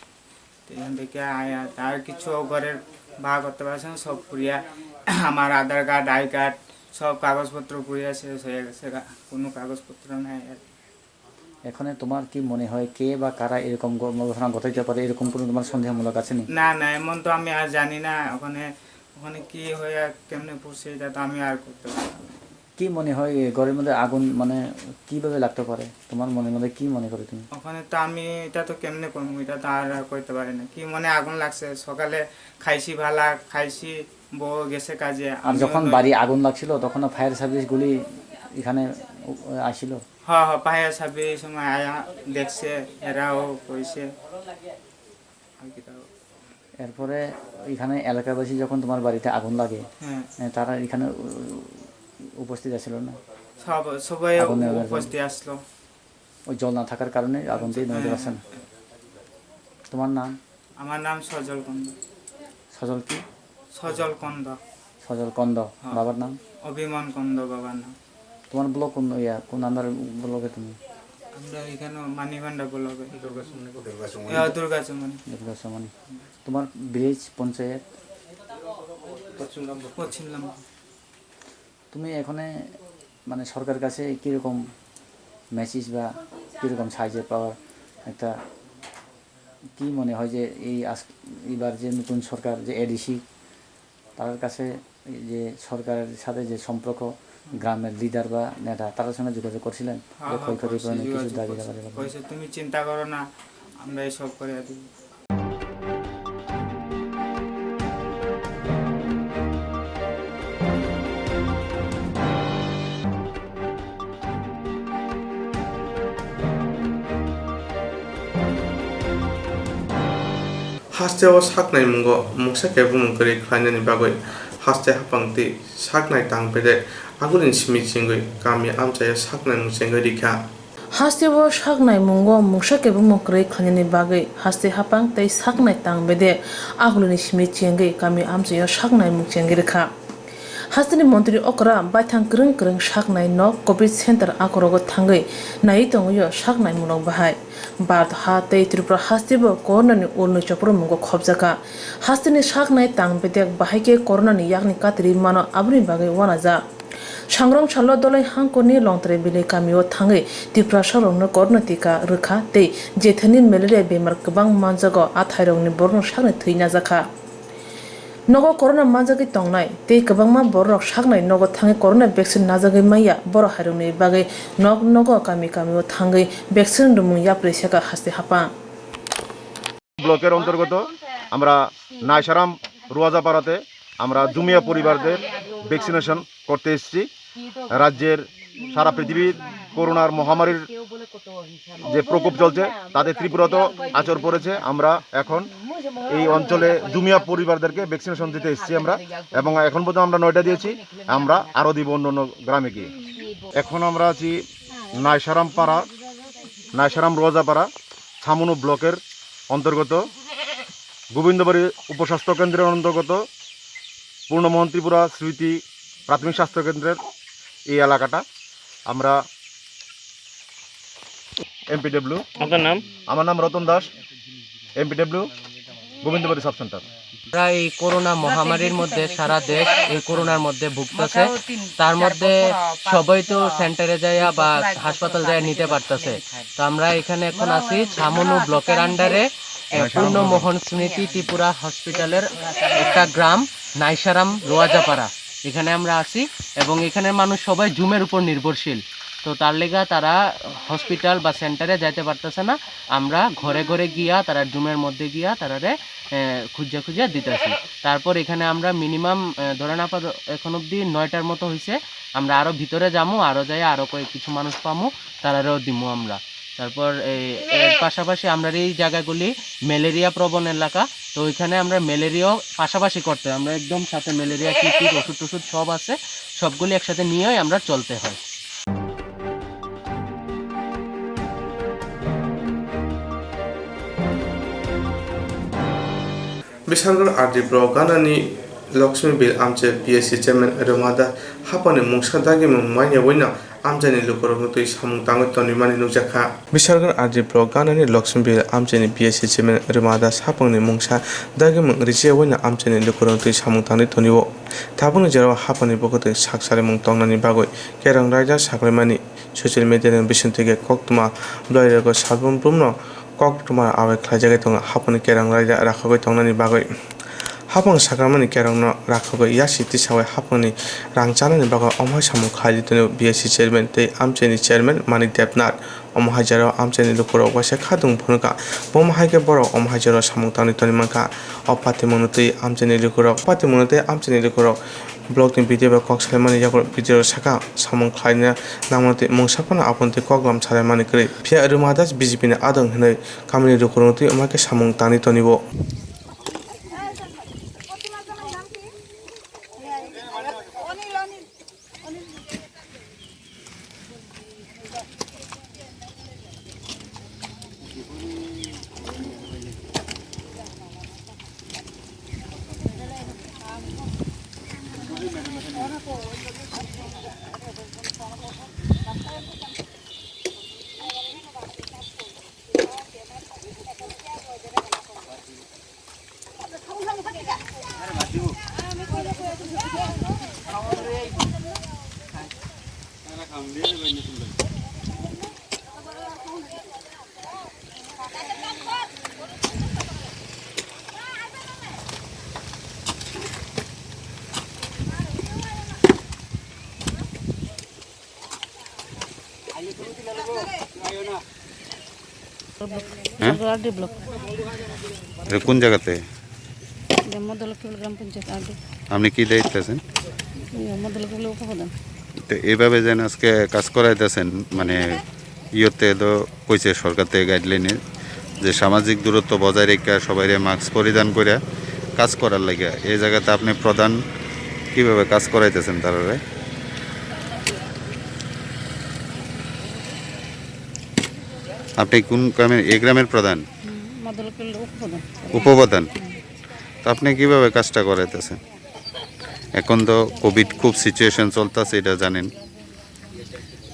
তো এখান থেকে আয়া, আর কিছু ঘরের ভাড়া করতে পারছে না, সব পুড়িয়া, আমার আধার কার্ড, আই কার্ড, সব কাগজপত্র পুড়িয়া শেষ হয়ে গেছে গা, কোনো কাগজপত্র নাই আর কি। এখন তোমার কি মনে হয়, কে বা কারা এরকম ঘ-, ঘটনা ঘটাইতে পারে, এরকম কোনো তোমার সন্দেহমূলক আছে নি? না, না, এমন তো আমি আর জানি না। ওখানে, ওখানে কি হয়ে আর কেমনে পড়ছে, এটা তো আমি আর করতে পারলাম না। কি মনে হয়, এ ঘরের মধ্যে আগুন, মানে, কিভাবে লাগতে পারে? তোমার মনের মধ্যে কি মনে করো তুমি? ওখানে তো আমি এটা তো কেমনে করবো, এটা তো আর, আর করতে পারি না। কি মনে আগুন লাগছে, সকালে খাইছি ভালা, খাইছি, বউ গেছে কাজে, আর আমিও যখন তো বাড়ি আগুন লাগছিল, তখন ফায়ার সার্ভিস গুলি এখানে উ-, আসছিল? হ্যাঁ, হ্যাঁ, ফায়ার সার্ভিস সময় আয়া দেখছে, এরাও কইছে। আর কি তাও। এরপরে এখানে এলাকাবাসী যখন তোমার বাড়িতে আগুন লাগে, হ্যাঁ। এ, তারা এখানে উ-, উপস্থিত আছিল না? সব, সবাই আগুন নেভানোর জন্য? উপস্থিত আসলো। ওই জল না থাকার কারণে আগুন দিয়ে নেভাতে হ্যাঁ, পারছে না। হ্যাঁ। তোমার নাম? আমার নাম সজল কন্দ। সজল কি? সজল কন্দ। সজল কন্দ। হ্যাঁ। বাবার নাম? অভিমান কন্দ বাবার নাম। তোমার ব্লক কোন, ইয়া, কোন আন্ডার ব্লকে তুমি? আমরা এখানে মানিভান্ডা ব্লকে। দুর্গা চৌমনি। ইয়া, দুর্গা চৌমনি। দুর্গা চৌমনি। তোমার ভিলেজ, পঞ্চায়েত? পশ্চিম রামপুর। পশ্চিম রামপুর। তুমি এখানে, মানে, সরকার কাছে কিরকম মেসেজ বা কিরকম সাহায্য পাওয়ার একটা, কি মনে হয় যে এই আজ, এবার যে নতুন সরকার, যে এডিসি, তার কাছে এই যে সরকারের সাথে যে সম্পর্ক, গ্রামের লিডার বা নেতা, তার সঙ্গে যোগাযোগ করছিলেন? হ্যাঁ, যে হ্যাঁ, ক্ষয়ক্ষতি করছি, পূরণের কিছু যোগাযোগ দাবি করছি। দাবা দেবা? কইছে, "তুমি চিন্তা করো না, আমরা এই সব করে দিব।" Hasteo saknai mungo mungsa khe bumung kwrwi khlainani bagwi haste haphang twi saknai tang bedek agulini simi chengwi kami amchaio saknai mung chengwi rikha. Hasteo sak naimungo mungsa kebengmung kwrwi khlainani bagwi haste haphang tei sak nai tang bedek agulini simi chengwi kami amchaio sak naimung chengwi rwkha. Hasteni montri okra baithang kwrwng kwrwng sak nai nok covid center akhorogo thangwi naiwi tongwio sak naimungrok bahai. Bharat ha tei Tripura hastebo corona ni ulnwi choporomungo khopjakha. Hasteni sak nai tang bedek bahai khe corona ni yakni katri mano, aboni bagwi uanajak. Sangrong salo Dolai Hangkor ni Longtrai Bili kamio thangwi Tiprasa rokno corona tika rwkha tei jethani malaria bemar kwbang manjago, a thairokni borokno sakni thwi najakha. Nogo corona manjagwi tongnai tei kwbangma borok saknai nogo thangwi corona vaccine najagwi manya, borok hairokni bagwi nok nogo kami kamio thangwi vaccine rwmung yapri seka haste haphang. ব্লকের অন্তর্গত আমরা নাইসারাম রোয়াজাপাড়াতে আমরা জুমিয়া পরিবারদের ভ্যাকসিনেশন করতে এসেছি। রাজ্যের সারা পৃথিবীর করোনার মহামারীর যে প্রকোপ চলছে, তাতে ত্রিপুরাতেও আছর পড়েছে। আমরা এখন এই অঞ্চলে জুমিয়া পরিবারদেরকে ভ্যাকসিনেশন দিতে এসেছি আমরা, এবং এখন পর্যন্ত আমরা নয়টা দিয়েছি। আমরা আরও দিব অন্য অন্য গ্রামে গিয়ে। এখন আমরা আছি নাইসারাম পাড়া, নাইসারাম রোয়াজাপাড়া, ছামনু ব্লকের অন্তর্গত গোবিন্দবাড়ি উপস্বাস্থ্য কেন্দ্রের অন্তর্গত পূর্ণমোহন ত্রিপুরা স্মৃতি প্রাথমিক স্বাস্থ্য কেন্দ্রের এই এলাকাটা। আমরা এমপিডব্লিউ। আপনার নাম? আমার নাম রতন দাস, এমপিডব্লিউ, গোবিন্দবাড়ি সাব সেন্টার। আমরা এই করোনা মহামারীর মধ্যে সারা দেশ এই করোনার মধ্যে ভুগতেছে। তার মধ্যে সবাই তো সেন্টারে যাইয়া বা হাসপাতাল যাইয়া নিতে পারতেছে। তো আমরা এখানে এখন আছি ছামনু ব্লকের আন্ডারে পূর্ণমোহন স্মৃতি ত্রিপুরা হসপিটালের একটা গ্রাম নাইসারাম রোয়াজাপাড়া, এখানে আমরা আছি। এবং এখানের মানুষ সবাই জুমের উপর নির্ভরশীল। তো তার লেগা তারা হসপিটাল বা সেন্টারে যাইতে পারতেছে না। আমরা ঘরে ঘরে গিয়া তারা জুমের মধ্যে গিয়া তারারে খুঁজা খুঁজা দিতেছি। তারপর এখানে আমরা মিনিমাম ধরেন আপাতত এখন অবধি নয়টার মতো হয়েছে। আমরা আরও ভিতরে যামু, আরও যাই আরও কয়েক কিছু মানুষ পামু, তারারেও দিমু আমরা। তারপর এই এর পাশাপাশি আমরা এই জায়গাগুলি ম্যালেরিয়া প্রবণ এলাকা। তো ওইখানে আমরা ম্যালেরিয়াও পাশাপাশি করতে হয়। আমরা একদম সাথে ম্যালেরিয়া কি কি ওষুধ টষুধ সব আছে, সবগুলি একসাথে নিয়েই আমরা চলতে হয়। Bisargar R D block ganani Lakshmi Bil amche P S C chairman Rwmada hapani mungsa dagimung manya boino amchaini lukurokno twi samung tangwi tonwi mani nukjakha. Bisargar R D block ganani Lakshmi Bil amchaini P S C chairman Rwmada hapangni mungsa dagimung richiya boino amchaini lukurokno twi samung tangwi tonio. Tabukni jorao hapangni bwkhwtwi sak sarimung tongnani bagwi kerong raida saklaimani social media ni bisingtwi khe koktwma bwlairogo salbrum brumno koktwma awai khlaijagwi tongo hapangni kerong raida rakhogwi tongnani bagwi. Hapang sakramani kerongno rakhogwi yasi tisawai hapangni rang chanani bagwi omo hai samung khlai di tonwi B S C chairman tei amchaini chairman Manik Debnath. Omo hai jora amchaini lukurok waisa khatung phunukha. Bomo hai khe borok omo hai jora samung tangwi tongwi mankha. O patimungno twi amchaini lukurok, patimungno tei amchaini lukurok Block ni B D O bai kok salaimani yago B D O saka samung khlaina nangmani twi mungsa phano aboni twi koklam salaimani kwrwi. Phiya Rwma Das B J P ni adong hinwi kamini lukurokno twi omo hai khe samung tangwi tonio. হ্যাঁ? সরকার RD block. এটা কোন জায়গাতে? এটা মদলক্ষ্মীপুর গ্রাম পঞ্চায়েত আরডি। আপনি কি দায়িত্বে আছেন? এই মদলক্ষ্মীপুর উপপ্রধান। তো এইভাবে যেন আজকে কাজ করাইতেছেন, মানে ইয়েতে তো কইছে সরকার থেকে গাইডলাইনে যে সামাজিক দূরত্ব বজায় রেখে সবাইরে মাস্ক পরিধান করে কাজ করার লাগে। এই জায়গাতে আপনি প্রধান, কিভাবে কাজ করাইতেছেন তারারে? আপনি কোন গ্রামের? এই গ্রামের প্রধান? হুম, মদলকুল উপপ্রধান। উপপ্রধান। হুম। তো আপনি কিভাবে কাজটা করাইতেছেন? এখন তো কোভিড খুব সিচুয়েশন চলতেছে, এটা জানেন,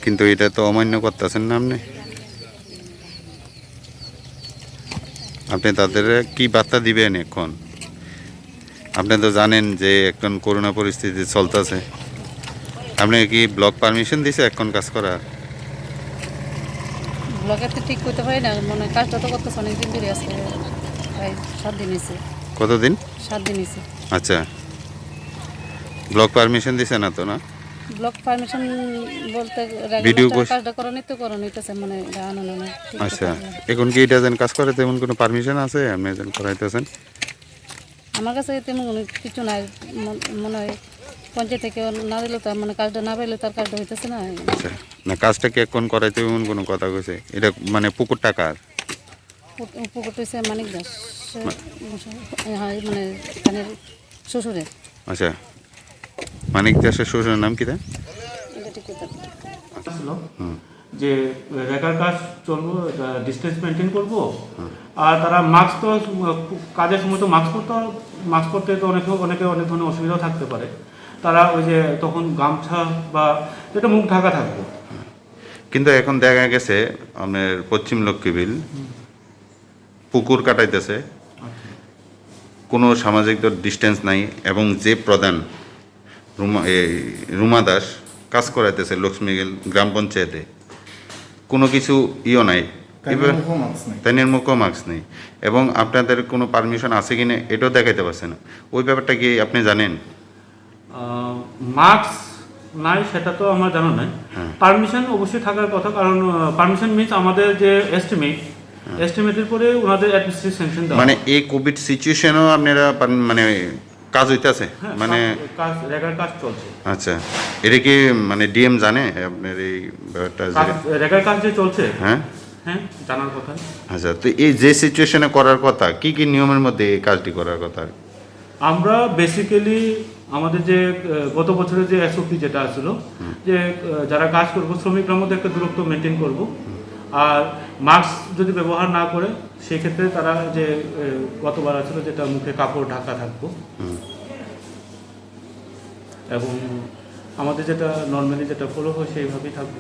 কিন্তু এটা তো অমান্য করতেছেন না আপনি। আপনি তাদের কি বার্তা দিবেন এখন? আপনি তো জানেন যে এখন করোনা পরিস্থিতি চলতেছে। আপনি কি ব্লক পারমিশন দিছে এখন কাজ করার? ব্লকে তো ঠিক করতে পারি না, মানে কাজটা তো করতেছে অনেক দিন ধরে, আজকে প্রায় সাত দিন হয়েছে। কতদিন? সাত দিন হয়েছে। আচ্ছা, ব্লক পারমিশন দিছে না তো, না? ব্লক পারমিশন বলতে রেগুলার ভিডিও কস- কাজটা করানি তো করানি হইতেছে, মানে এটা আনো না, না, ঠিক আচ্ছা, আছে। এখন কি এটা যেন কাজ করে তেমন কোনো পারমিশন আছে? আপনি যেন করাইতেছেন? আমার কাছে তেমন কোনো কিছু নাই। মন-, মনে হয় পঞ্চায়েত থেকে না দিলে তো, মানে কাজটা না পাইলে তার কাজটা হইতেছে না। আচ্ছা, না, কাজটা কি এখন করাইতে এমন কোনো কথা কইছে? এটা মানে পুকুর টাকার? পুক-, পুকুর হইছে মানিক দাস। সে-, মা- হ্যাঁ, মানে এখানে শ্বশুরের। আচ্ছা, মানিক দাসের শ্বশুরের নাম কিতা? এটা ঠিক কথা। আসলো। হুম। যে রেগার কাজ চলবো, এটা ডিস্টেন্স মেনটেন করবো। হুম। আর তারা মাস্ক তো, কাজের সময় তো মাস্ক পরতে, মাস্ক পরতে তো অনেকে, অনেকে অনেক ধরনের অসুবিধাও থাকতে পারে। তারা ওই যে তখন গামছা বা যেটা মুখ ঢাকা থাকবো। কিন্তু এখন দেখা গেছে আপনার পশ্চিম লক্ষ্মীবিল হুম। পুকুর কাটাইতেছে, আচ্ছা। কোনো সামাজিক দূর ডিস্টেন্স নাই, এবং যে প্রধান রুমা, এই রুমা দাস কাজ করাইতেছে লক্ষ্মীগিল গ্রাম পঞ্চায়েতে, কোনো কিছু ইও নাই। তাইনের এবার মুখেও মাস্ক নেই। তাইনের মুখেও মাস্ক নেই, এবং আপনাদের কোনো পারমিশন আছে কিনা এটাও দেখাইতে পারছে না। ওই ব্যাপারটা কি আপনি জানেন? আহ, মাস্ক নাই সেটা তো আমার জানা নাই। হ্যাঁ। পারমিশন অবশ্যই থাকার কথা, কারণ, আহ, পারমিশন মিন্স আমাদের যে এস্টিমেট, হ্যাঁ। এস্টিমেটের পরে ওনাদের অ্যাডমিনিস্ট্রেটিভ স্যাংশন দেওয়া মানে হয়। এই কোভিড সিচুয়েশনও আপনারা পার-, মানে কাজ হইতাছে? হ্যাঁ, মানে কাজ, কাজ, রেগার কাজ চলছে। আচ্ছা, এটা কি মানে ডিএম জানে আপনার এই ব্যাপারটা যে কাজ, রেগার কাজ যে চলছে? হ্যাঁ। হ্যাঁ, জানার কথা। আচ্ছা, তো এই যে সিচুয়েশনে করার কথা, কি কি নিয়মের মধ্যে এই কাজটি করার কথা? আমরা বেসিক্যালি আমাদের যে, আহ, গত বছরের যে এসওপি যেটা ছিল, হুম। যে, আহ, যারা কাজ করবো, শ্রমিকরা মধ্যে একটা দূরত্ব মেনটেন করবো। হুম। আর মাস্ক যদি ব্যবহার না করে, সেক্ষেত্রে তারা যে, আহ, গতবার আছিল, যেটা মুখে কাপড় ঢাকা থাকবো। হুম। এবং আমাদের যেটা নর্মালি যেটা ফলো হয়, সেইভাবেই থাকবো।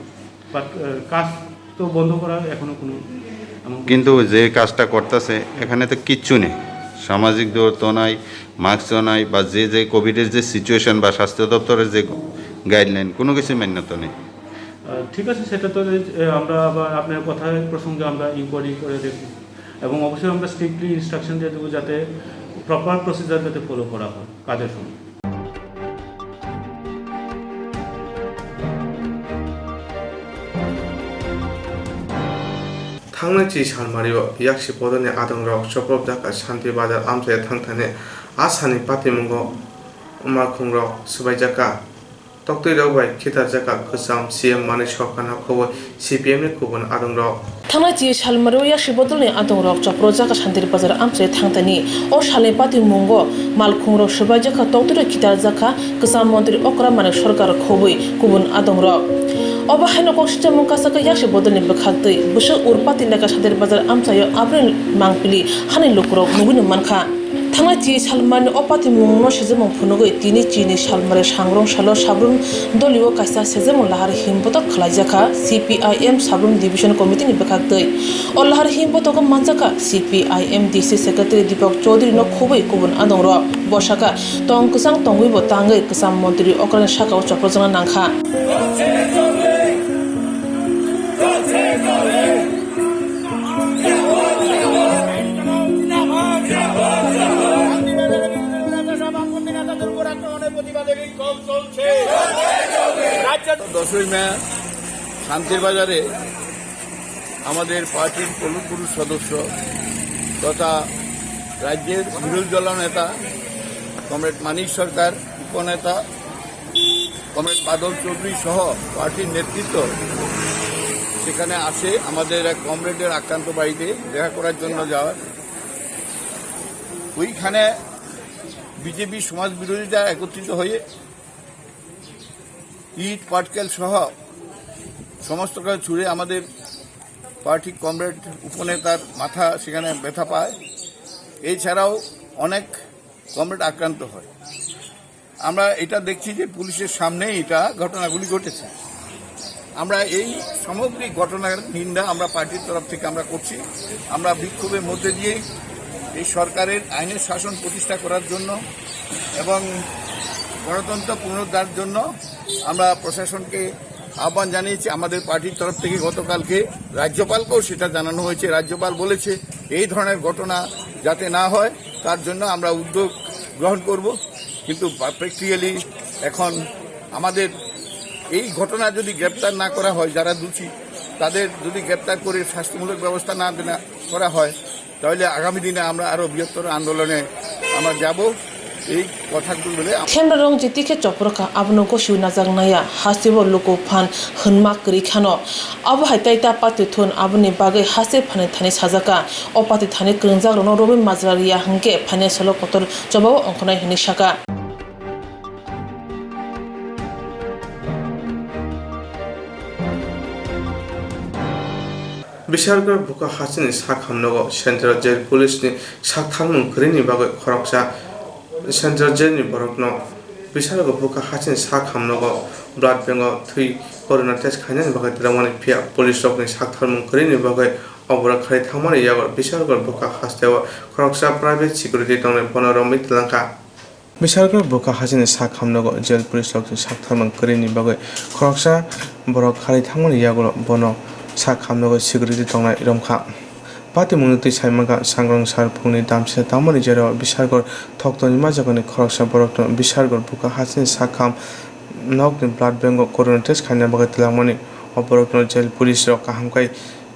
বাট, আহ, কাজ তো বন্ধ করার এখনো কোনো এমন কোনো কিন্তু যে কাজটা করতেছে, এখানে তো কিচ্ছু নেই, সামাজিক দূরত্ব নাই, মাস্কও নাই, বা যে, যে কোভিডের যে সিচুয়েশন বা স্বাস্থ্য দপ্তরের যে গাইডলাইন, কোনো কিছু মান্যতা নেই। আহ, ঠিক আছে, সেটা তো, এ, আমরা আবার আপনার কথা প্রসঙ্গে আমরা ইনকোয়ারি করে দেখব, এবং অবশ্যই আমরা স্ট্রিক্টলি ইনস্ট্রাকশন দিয়ে দেবো যাতে প্রপার প্রসিজার যাতে ফলো করা হয় কাজের সময়। Thangnai chi salmario yaksi bodolni adongrok chopropjak kha Shanti Bazar amchaio thangthani. A salni patimungo malkhungrok swbaijak kha. Toktwirok bai khitarjak kha kwcham C M Manik Sarkarno khobwi C P M ni kubun adongrok. Thangnai chi salmario yaksi bodolni adongrok chopropjak kha Shanti Bazar amchaio thangthani. O salni patimungo malkhungrok swbaijak kha, toktwirok khitarjak kha kwcham montri okra Manik Sarkar khobwi kubun adongrok. Obo haino kok sijamung kaisa khe yaksi bodolni bwkhaktwi bwswk urpati lekha Shanti Bazar amchaio aboni mangpili hani lukurok nugwino mankha. Thangnai chi salmani o patimungno sijamung phunugwi tini chini salmari sangrong salo Sabrum dolio kaisa sijamung lahar himbotok khlaijakha C P I M Sabrum Division Committee ni bwkhaktwi. O lahar himbotogo manjakha C P I M D C Secretary Deepak Chaudhary no khubui kubun adongrok. Bo sakha, tong kwchang tongwibo tangwi kwcham montri okrani sakao chopropjakna nangkha. দশই মে শান্তির বাজারে আমাদের পার্টির পূর্বপুরুষ সদস্য তথা রাজ্যের বিরোধী দলনেতা কমরেড মানিক সরকার, উপনেতা কমরেড বাদল চৌধুরী সহ পার্টির নেতৃত্ব সেখানে আসে আমাদের এক কমরেডের আক্রান্ত বাড়িতে দেখা করার জন্য যাওয়ার। ওইখানে বিজেপি সমাজ বিরোধীরা একত্রিত হয়ে ইট পাটকেল সহ সমস্ত কিছু ছুড়ে আমাদের প্রার্থী কমরেড উপনেতার মাথা সেখানে ব্যথা পায়। এছাড়াও অনেক কমরেড আক্রান্ত হয়। আমরা এটা দেখছি যে পুলিশের সামনেই এটা ঘটনাগুলি ঘটেছে। আমরা এই সামগ্রিক ঘটনার নিন্দা আমরা পার্টির তরফ থেকে আমরা করছি। আমরা বিক্ষোভের মধ্যে দিয়েই এই সরকারের আইনের শাসন প্রতিষ্ঠা করার জন্য এবং গণতন্ত্র পুনরুদ্ধারের জন্য আমরা প্রশাসনকে আহ্বান জানিয়েছি। আমাদের পার্টির তরফ থেকে গতকালকে রাজ্যপালকেও সেটা জানানো হয়েছে। রাজ্যপাল বলেছে এই ধরনের ঘটনা যাতে না হয়, তার জন্য আমরা উদ্যোগ গ্রহণ করব। কিন্তু প্র্যাকটিক্যালি এখন আমাদের এই ঘটনা যদি গ্রেপ্তার না করা হয়, যারা দোষী তাদের যদি গ্রেপ্তার করে শাস্তিমূলক ব্যবস্থা না দেনা করা হয়, তাহলে আগামী দিনে আমরা আরো বৃহত্তর আন্দোলনে আমরা যাব। এই কথাগুলো বলে আম- Themrarong jiti khe chopor kha, abono gosiu najak naya, hasteo luku phan hwnma kwrwi khano. Abo hai tai ta pati thun, aboni bagwi haste phanai thani sajaka. O pati thani kwrwngjakrokno Robin Majra riya hwnkhe phainai salo kotor chobao ongkhornai hwnwi saka. Bishargarh Bwkha hasteni sak hamnogo Central Jail Police ni sak tharmung kwrwini bagwi khoroksa Central Jail ni borokno Bishargarh Bwkha hasteni sak hamnogo blood bank o thwi corona test khainani bagwi twlangmani, phiya police rokni sak tharmung kwrwini bagwi o borok kharwi thangmani yago Bishargarh Bwkha hasteo khoroksa private security tongnai, bono romwi twlangkha. Bishargarh Bwkha hasteni sak hamnogo jail police rokni sak tharmung kwrwini bagwi khoroksa borok kharwi thangmani yagulo bono sak hamnogo security tongnai romkha. Patimungni twi saimankha, sangrong sar phungni damsisa tangmani jerao Bishargarh thoktorni majagani khoroksa borokno Bishargarh Bwkha hasteni sak ham nokni blood bank o corona test khaina bagwi twlangmani. O borokno jail police rok kaham khai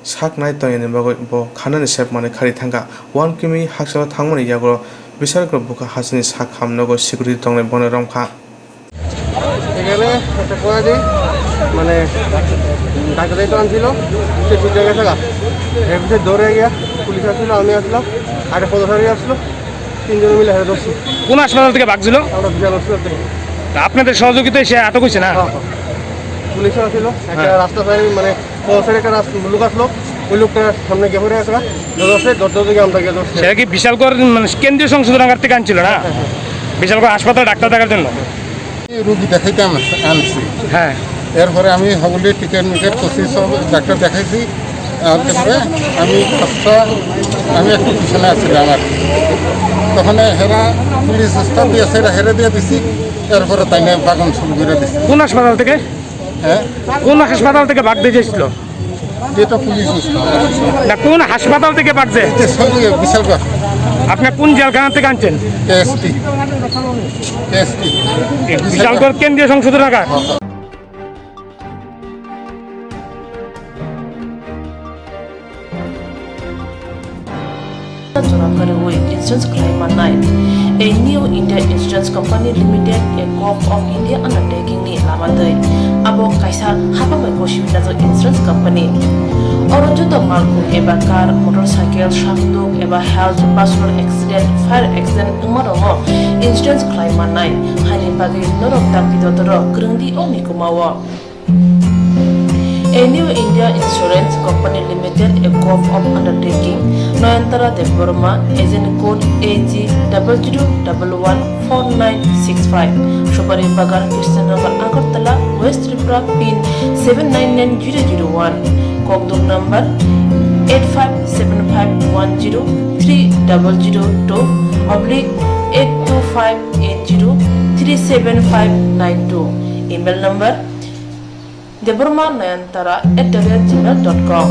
sak nai tongya ni bagwi bo khanani sep manwi kharwi thangkha. One kimi hakchalo thangmani yagulo Bishargarh Bwkha hasteni sak ham nogo security tongnai bono romkha. এখানে একটা কয়েদি মানে ডাকাতি তো আনছিল, সে ছুটে গেছে গা। এর ভিতরে দৌড়ে গিয়া পুলিশ আসছিল, আমি আসলাম, আগে পদচারী আসলো, তিনজন মিলে হেরে ধরছি। কোন হাসপাতাল থেকে ভাগছিল? আমরা বিশাল হসপিটাল থেকে। তা আপনাদের সহযোগিতায় সে আটক হয়েছে না? হ্যাঁ, হ্যাঁ। পুলিশও আসছিল, একটা হ্যাঁ। রাস্তা সাইডে মানে পথের একটা রাস-, লোক আসলো, ওই লোকটার সামনে গিয়ে পড়ে একটা দরজা আছে, দরজা থেকে আমরা গিয়ে ধরছি। সেটা কি বিশালগড়, মানে, কেন্দ্রীয় সংশোধনাগার থেকে আনছিল না? হ্যাঁ, হ্যাঁ। বিশালগড় হাসপাতালে ডাক্তার দেখার জন্য? এই রুগী দেখাইতে আন-, আনছি। হ্যাঁ। এরপরে আমি হবলি টিকিট মিকেট করছি, সব ডাক্তার দেখাইছি। আর তারপরে আমি পাঁচটা, আমি একটু পিছনে আছিলাম আর কি। তখন হেরা পুলিশ স্টাফ দিয়ে সেটা হেরে দিয়ে দিছি। এরপরে তাই নিয়ে বাগান শুরু করে দিছি। কোন হাসপাতাল থেকে? হ্যাঁ? কোন হাসপাতাল থেকে ভাগ দিয়ে এসেছিল? এটা পুলিশ হসপিটাল। না, কোন হাসপাতাল থেকে পাকছে? এটা সব ইয়ে বিশালগড়। আপনি কোন জেলখানা থেকে আনছেন? কেএসটি। কেএসটি। বিশালগড় কেন্দ্রীয় সংশোধনাগার। হ্যাঁ, হ্যাঁ। Jora kwrwi insurance khlai mannai. A New India Insurance Company Limited, a Govt of India undertaking ni lama twi. Abo kaisa hapangbai gosiwi najak insurance company. Oro joto malkhung eba car, motorcycle, sakduk eba health, personal accident, fire accident wngma rokno insurance khlai mannai. Haini bagwi norok dakti dotoro kwrwngdi o mikuma o. A New India Insurance Company Limited, a Govt of undertaking, Nayantara Debbarma, agent code A G double zero double one four nine six five, Subari Bagan, Krishnanagar, Agartala, West Tripura, pin seven nine nine zero zero one, Kokdum number eight five seven five one zero three double zero two oblique eight two five eight zero three seven five nine two, email number Debbarma Nayantara at the rate gmail dot com.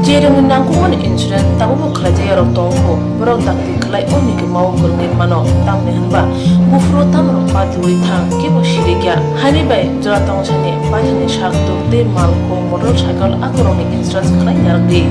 Je rwngni nangkukmani insurance tabukbo khlaijak yarok tongkho, borok dakti khlai o mikuma o kwrwngwi mano, tamni hwnba buphuru tamrok patiwi thang kebo sirikya. Haini bai jora tongsani paithani sak tuk tei malkhung motorcycle akorokni insurance khlai narwkdi.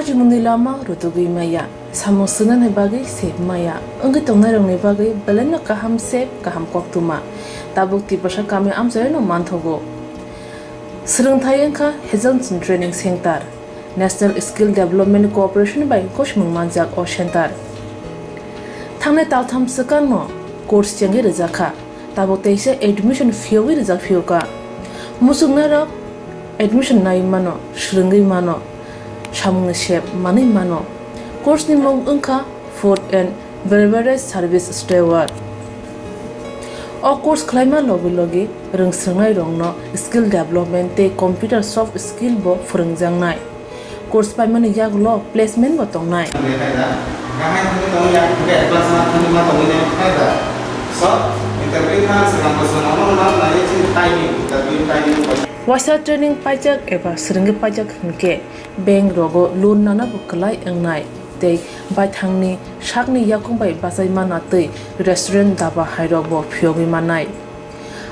Ajimungni lama rutugwi maya, samung swngnani bagwi se maya, wngwi tongnairokni bagwi belaino kaham sep, kaham koktwma. Tabuk Tiprasa kami amchairokno manthogo. Swrwngthai wngkha Hazelton Training Center. National Skill Development Corporation bai kochmung manjak o center. Thangnai taltham swkangno course chengwi rwjakha, tabuk teisa admission phiyogwi rwjak phiyokha. Muchungnairok admission nai mano, swrwngwi mano, samungni sep manwi mano. Course ni mung wngkha Food and Beverage Service Steward. O course khlaima logi logi rwngswrwngnairokno skill development tei computer soft skill bo phwrwngjaknai. Course paimani yagulo placement bo tongnai. Waisa training paijak eba swrwngwi paijak hwnkhe bank rogo loan nana bo kwlai wngnai tei baithangni sakni yakung bai bachai mana tei restaurant daba hairok bo phiyogwi mannai.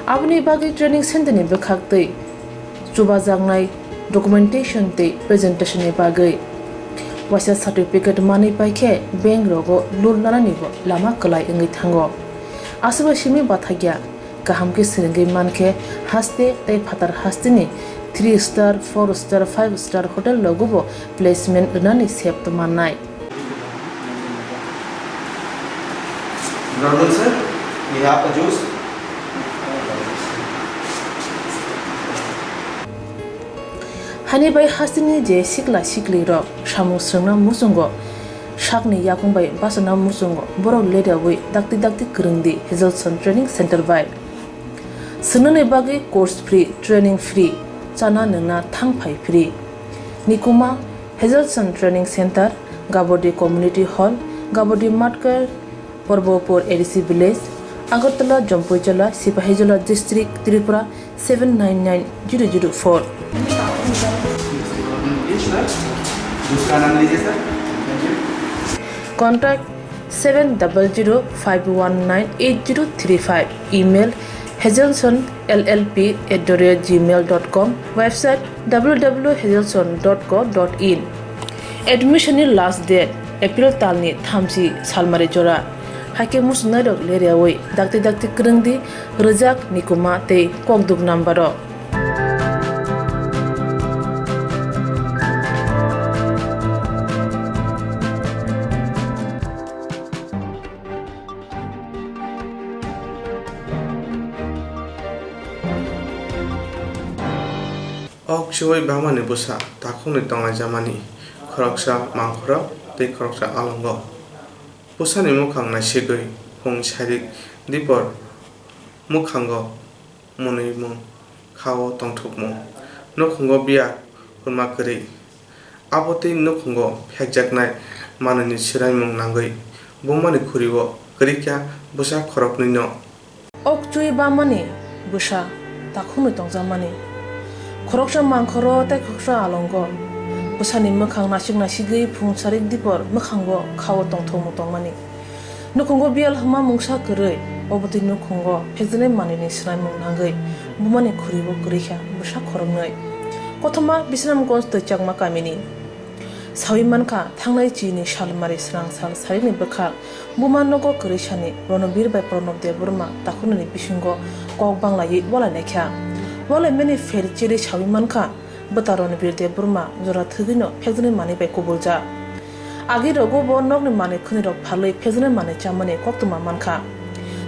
Aboni bagwi training center ni bwkhak tei chubajaknai documentation tei presentation ni bagwi waisa certificate manwi paikhe bank rogo loan nanani bo lama kwlai wngwi thango. Aswk bai simi bathakya. Kaham khe swrwngwi mankhe haste tei phatar hasteni three star, four star, five star hotel rogo bo placement rwnani sep tongmannai. Brother sir, we have a juice. Hani bai hasteni je sikla siklirok samung swrwngna muchungo, sakni yakung bai bachana muchungo borok ledaui dakti dakti kwrwngdi Hazelson Training Center bai. Swngnani bagwi course free, training free, chana nwngna thang phai free. Nikuma, Hazelson Training Center, Gabodi Community Hall, Gabodi Matkar, Porbopur A D C Village, Agartala, Jampuijala, Sipahijola District, Tripura seven nine nine zero zero four. Contact seven double zero five one nine eight zero three five. Email hazelson L L P at the rate gmail dot com. Website W W W hazelson dot co dot in. Admission ni last date April talni thamchi salmari jora. Haikhe muchungnairok leriaui dakti dakti kwrwngdi rwjak nikuma tei kokduk number o. Ok chuwi bamani bwsa takhukni tonglaijamani khoroksa mangkhorok tei khoroksa alongo. Bwsani mwkhang naisigwi phung sairik dipor mwkhango mwnwimung, kha-o tongthokmung, nukhungo biya hwnma kwrwi. Abo tei nukhungo phekjaknai manwini swraimung nangwi bumani khuri-o kwrwi kha bwsa khoroknwino. Ok chuwi bamani bwsa takhuknwi tongjakmani. Khoroksa mangkhoro tei khoroksa alongo. Bwsani mwkhang nasik nasigwi phung sarik dipor mwkhango kha-o tongthokmung tongmani. Nukhungo biyal hwnma mungsa kwrwi, obo twi nukhungo phekjaknai manwini swraimung nangwi bumani khuri-o kwrwi kha bwsa khoroknwi. Kothoma Bisramganj Twichakma kamini. Sawi mankha, thangnai chini salmari swrang sal sarikni bwkhak buma nogo kwrwi sani Ronobir bai Pranab Debbarma takhuknwini bisingo kok banglaiwi walai laikha. Walaimani pher chiri sawi mankha, bwta Ronobir Debbarma jora thwgwino phekjaknai manwi bai kubuljak. Agi rogo bo nokni manwi khwnwi rok phalwi phekjaknai manwi chamani koktwma mankha.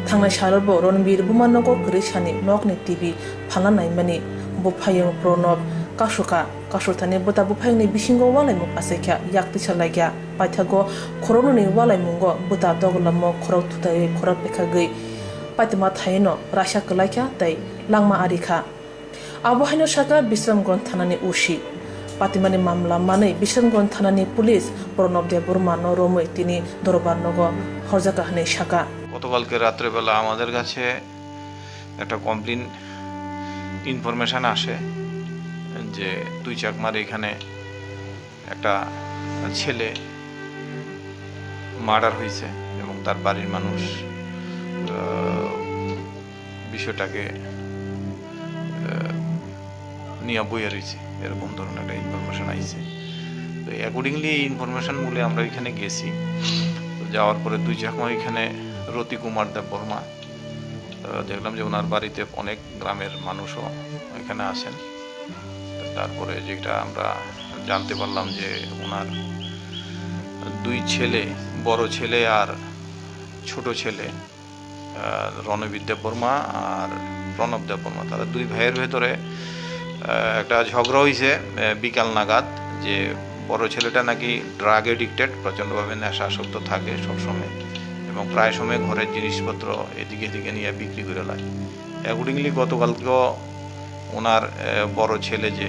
Thangnai salo bo Ronbir buma nogo kwrwi sani nokni T V phalna naimani buphayung Pranab kasukha. Kasulthani bwta buphayungni bisingo walaimung achaikha, yak tisa laikha. Paithago khoroknwini walaimungo bwta dogolamo khorok thutaiwi khorok pekhagwi paitwma thaino raisa kwlaikha tei langma arikha. Abo haino sakha Bisramganj thanani O C. Patimani mamla manwi Bisramganj thanani police Pranab Debbarmano romwi tini dorbar nogo horjakha hwnwi sakha. গতকালকে রাত্রেবেলা আমাদের কাছে একটা complain information আসে যে দুই চাকমার এখানে একটা ছেলে মার্ডার হয়েছে এবং তার বাড়ির মানুষ, আহ, বিষয়টাকে, আহ, নিয়ে বইয়ে রয়েছে, এরকম ধরনের একটা ইনফরমেশন আইছে। তো অ্যাকর্ডিংলি এই ইনফরমেশন বলে আমরা ওইখানে গেছি। তো যাওয়ার পরে দুই চাকমা ওইখানে রতি কুমার দেব বর্মা, আহ, দেখলাম যে ওনার বাড়িতে অনেক গ্রামের মানুষও এখানে আছেন। তারপরে যেটা আমরা জানতে পারলাম যে ওনার দুই ছেলে, বড় ছেলে আর ছোট ছেলে, আহ, রণবীর দেববর্মা আর প্রণব দেববর্মা, তারা দুই ভাইয়ের ভেতরে, আহ, একটা ঝগড়া হইছে, আহ, বিকাল নাগাদ, যে বড় ছেলেটা নাকি ড্রাগ এডিক্টেড, প্রচণ্ডভাবে নেশাসক্ত থাকে সবসময় এবং প্রায় সময় ঘরের জিনিসপত্র এদিকে এদিকে নিয়ে বিক্রি করে লায়। অ্যাকর্ডিংলি গতকালকেও ওনার, আহ, বড় ছেলে যে,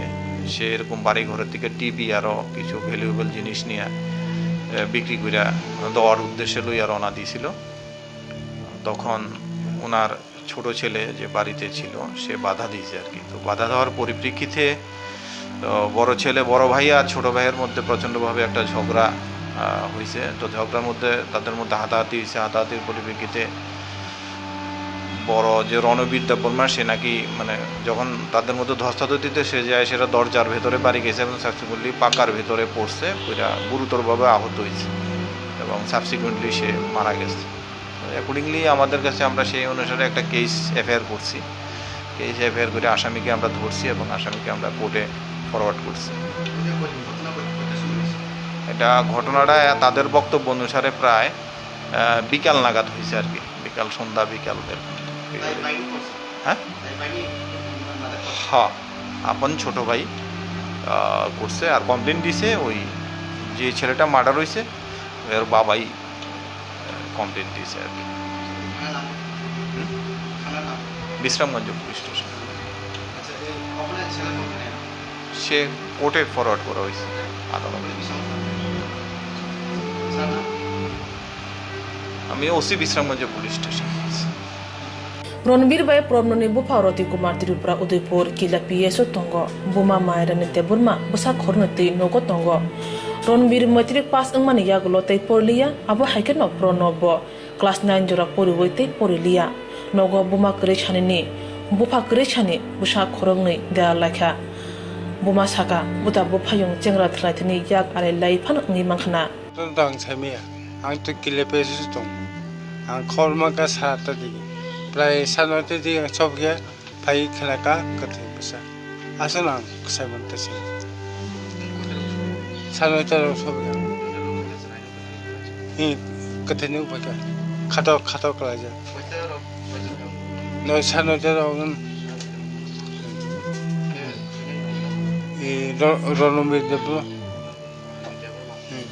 সে এরকম বাড়ি ঘরের থেকে টিভি আরও কিছু ভ্যালুয়েবল জিনিস নিয়ে, আহ, বিক্রি করে দেওয়ার উদ্দেশ্যে লইয়া রওনা দিছিল। তখন ওনার ছোট ছেলে যে বাড়িতে ছিল, সে বাধা দিয়েছে আর কি। তো বাধা দেওয়ার পরিপ্রেক্ষিতে, আহ, বড় ছেলে বড় ভাই আর ছোট ভাইয়ের মধ্যে প্রচণ্ডভাবে একটা ঝগড়া, আহ, হয়েছে। তো ঝগড়ার মধ্যে তাদের মধ্যে হাতাহাতি হয়েছে। হাতাহাতির পরিপ্রেক্ষিতে বড় যে রণবীর দেববর্মা, সে নাকি মানে যখন তাদের মধ্যে ধস্তাধস্তিতে সে যায়, সেটা দরজার ভেতরে বাড়ি গেছে এবং সাবসিকুয়েন্টলি পাকার ভেতরে পড়ছে, পুরা গুরুতরভাবে আহত হয়েছে এবং সাবসিকুয়েন্টলি সে মারা গেছে। অ্যাকর্ডিংলি আমাদের কাছে, আমরা সেই অনুসারে একটা কেস এফআইআর করছি। কেস এফআইআর করে আসামিকে আমরা ধরছি এবং আসামিকে আমরা কোর্টে ফরওয়ার্ড করছি। এটা ঘটনাটা তাদের বক্তব্য অনুসারে প্রায়, আহ, বিকাল নাগাদ হয়েছে আর কি, বিকাল, সন্ধ্যা বিকাল এরকম। হ্যাঁ, হ্যাঁ, আপন ছোট ভাই, আহ, করছে আর কমপ্লেন দিছে ওই যে ছেলেটা মার্ডার হয়েছে, এর বাবাই কমপ্লেন দিয়েছে আর কি। হুম? Bishramganj police station. সে কোর্টে ফরওয়ার্ড করা হয়েছে আদালতে। আমি OC Bishramganj police station. Ronbir bai Promnoni bupha Roti Kumar Tripura Udaipur Kila P S o tongo. Buma Mairani Debbarma bwsa khoroknwi twi nogo tongo. Ronbir matric pass wngmani yagulo tei porliya, abo hai kheno Pronob bo class nine jora poriwi tei poriliya. Nogo buma kwrwi sanini, bupha kwrwi sani bwsa khoroknwi dera laikha. Buma saka, buda buphayung chengra thwlaithani yak alai lai phano wngwi mankha na. Tong tong saimaya, ang to kile pesu tong. Ang khorma ka sa ta di. Prai sano te di ang chop ge pai khana ka kathai bwsa. Asal ang sai man ta sing. Sano ta ro chop ge. Hi kathai ni upai ka. Khato khato kala ja. No sano ta ro ngan. I ro ro no me de bro. Hmm.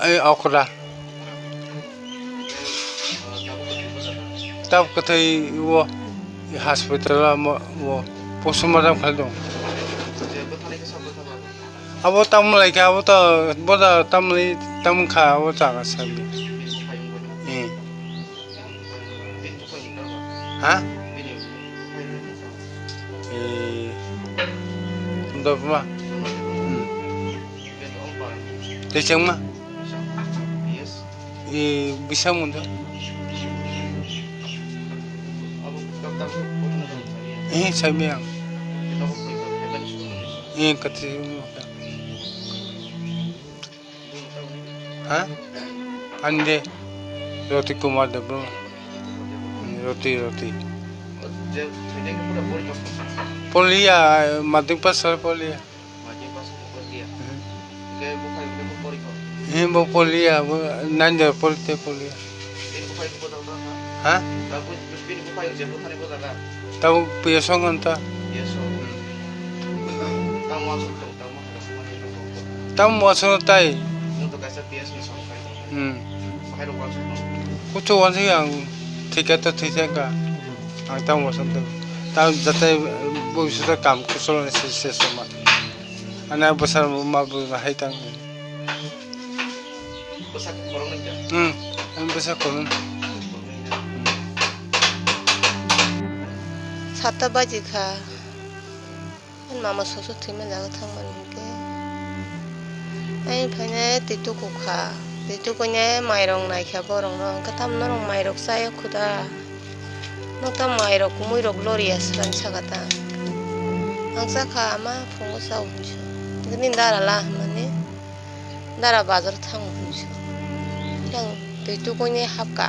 Ai, okra. Tab kathai wo hospital amo wo postmortem khalai dong. Abo tam lai kha, abo to boda tam lai tam kha, abo jaga sabi. Hmm. Ha? Eh, dopma. Hmm. Tei chengma? Eh, bisa mundo. Eh, sabi ang. Eh, kati mo. Ha? Ande. Roti Kumar Debbarma. Hmm, Roti, Roti. Polia, mading pasar polia. Hmm. He bo polia, bo nine de porte polia. Ha? Tabo piesong anta. Tamo wansukno tai. Hmm. Kuchu wansuk ang thika to thika ka. Ang tamo wansuk to. Tamo jate bwswk kam kuchulani se, se sama. Ana bwsar ma bwrwi hai tang. Hmm. Ang bwsa khoroknwi. Sata baji kha. Ani mama soso thwima jaga thangmani hinkhe. Ani phaine twi tukukha. Twi tukuine mairok naikha borokno. Hinkhe tamo norok mairok chaya khuda? Nokta mairok, kumuirok loriya swkang saka ta. Ang chakha ama phungo chao hinwi sa. Hinkhe nini dara la hwnmani. Dara bazar thango hinwi sa. Yang twi tukuine hapka.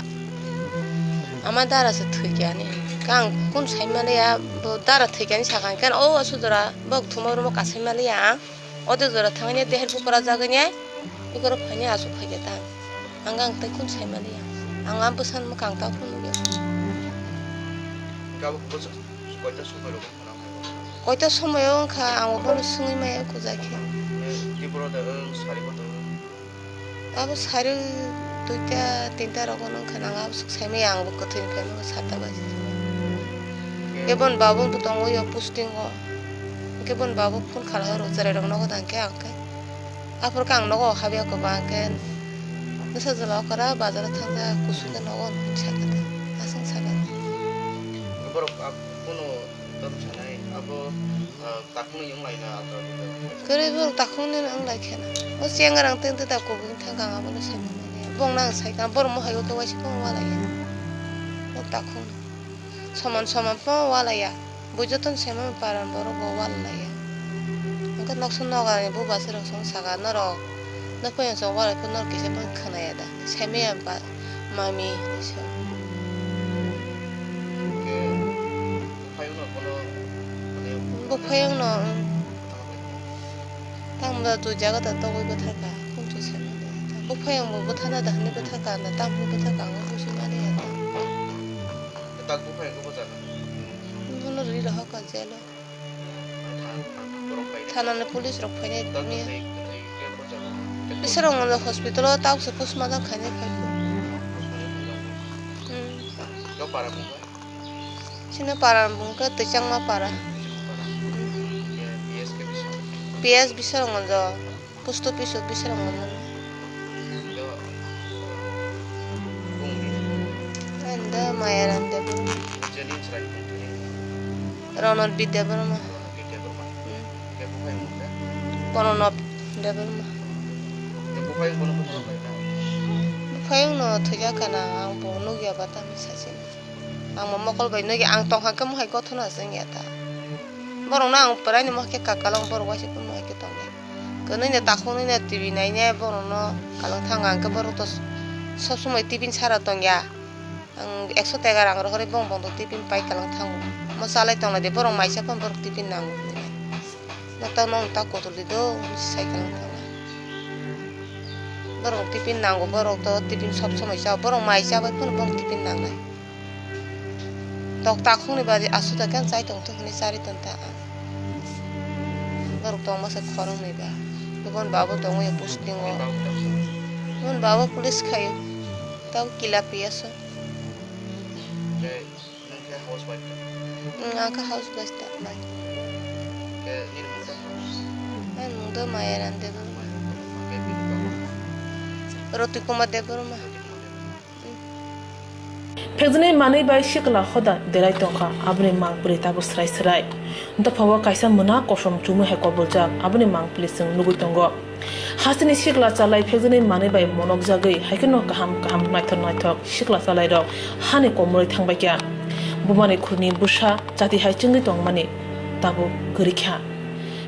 Ama dara se thwikya ani. Kang kun sai maliya, bo dara thwikani sakha, khe o asuk jora bok thuma romo kasai maliya ang. O de jora thangni deher bukra jagani ai, ikoro phaini asuk phaikha ta. Ang ang tei kun sai maliya. Ang am bwsan mwkang ta kun nugya. Gabuk bwsa koita somoi rok phano? Koita somoi o wngkha, ang bono swngwi maya kujai khe. Tipra da wng, sari bo da wng. Abo sari duita tinta rok wngkha, ang abo swk sai maya, ang bo kwthwi ni phaima sata baji. Kebon babu bo tongo yo posting o. Kebon babu phone khala horo cherai rok nogo dang khe ang khe. Aphuru khe ang nogo habya kwbang khe, bwsa jwla okra bazar o thangja kusu khe nogo hwnwi sakha ta, aswk sakha. Borok kuno tam sanai abo, ah, takhukni wng laina alta alta. Kwrwi borok takhukni wng lai khe na. O chengarang tei tei da kubui thang kang abono sai manya. Bongno ang sai kha borok mohai o khe waisa phano walai ya. Borok takhukni. Soman soman phano walai ya. Bui jotono sai mano paran borok bo walai ya. Hwnkhe noksa nogar ni bubacha rok song saka norok. Nokphai song walai phano norok kisa phano khwnaya da. Sai maya ba mami hinwi sa. Buphayungno, um. Tamo da dui jaga da togwi bwthar kha, kunchu se mani. Buphayung bo bwthar na da hwnwi bwthar kha na, tamo bwthar kha, ang buji mani ya ta. Bono ri rohor kha jail o. Thana ni police rok phainai. Bisarong hospital o tabuk se postmortem khainai phai kho. Hmm. Sini para bung khe Twichangma para. P S Bisarong jo. Post office o Bisarong jo. Ando Mayaram Debbarma. Ronot Bidya Debbarma. Hmm. Pranab Debbarma. Buphayung no thwiya kana ang bo nukya ba tamo sachini. Ang bo mokol bai nukya, ang tongkha khe mohai gothona se wngya ta. Borok no ang pwraini mohai khe kakalong, borok waisa khe mohai khe tongya. Kwnwi no takhuk nwi no T V nainai borok no kalwng thang ang khe borok to sob somoi tiffin sara tongya. Ang ekso tega rang rohorwi bong bong to tiffin pai kalwng thango. Mo chalai tonglai de borok maisa phano borok tiffin nango hinwi. Nokta no ta kotoli do sai kalwng thango. Borok tiffin nango, borok to tiffin sob somoi cha, borok mai chabai phano borok tiffin nangnai. Tok takhukni bari aswk da khe chai tongthok hinwi charwi tongta ang. Borok tongma se khoroknwi ba. Bubun babo tongwi posting o. Bubun babo police khaio. Tabo kila piyaso. Nwng khe house wife ta? Nwng, ang khe house wife ta bai. Khe nini mung tang kha? Ani mung do Mayaram Debbarma. Mayaram Debbarma. Khe bini baba? Roti Kumar Debbarma. Roti Kumar Debbarma. Nwng. Phekjani manwi bai sikla hoda derai tongkha, aboni mang bwrwi tabuk swrai swrai. Dophao kaisa mwna kosom chumui hai koboljak, aboni mang bwrwi chwng nugwi tongo. Hasteni sikla chalai phekjaknai manwi bai monokjagwi, hai kheno kaham kaham naithok naithok sikla chalairok hani komorwi thangbaikha. Bumani khulni bwsa chati hai chwngwi tongmani tabuk kwrwikha.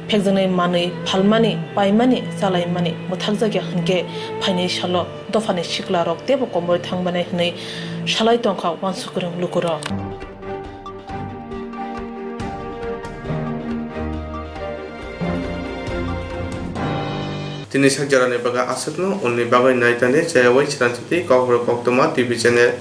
Phekjaknai manwi phalmani, paimani, chalaimani mwthakjakya hwnkhe phainai salo dophani siklarok teibo komorwi thangbanai hwnwi salai tongkha uansuk kwrwng lukurok. Tini sak jora ni bagwi aswkno, ulni bagwi nai tani chayawai sranchiti Kokborok Koktwma T V channel.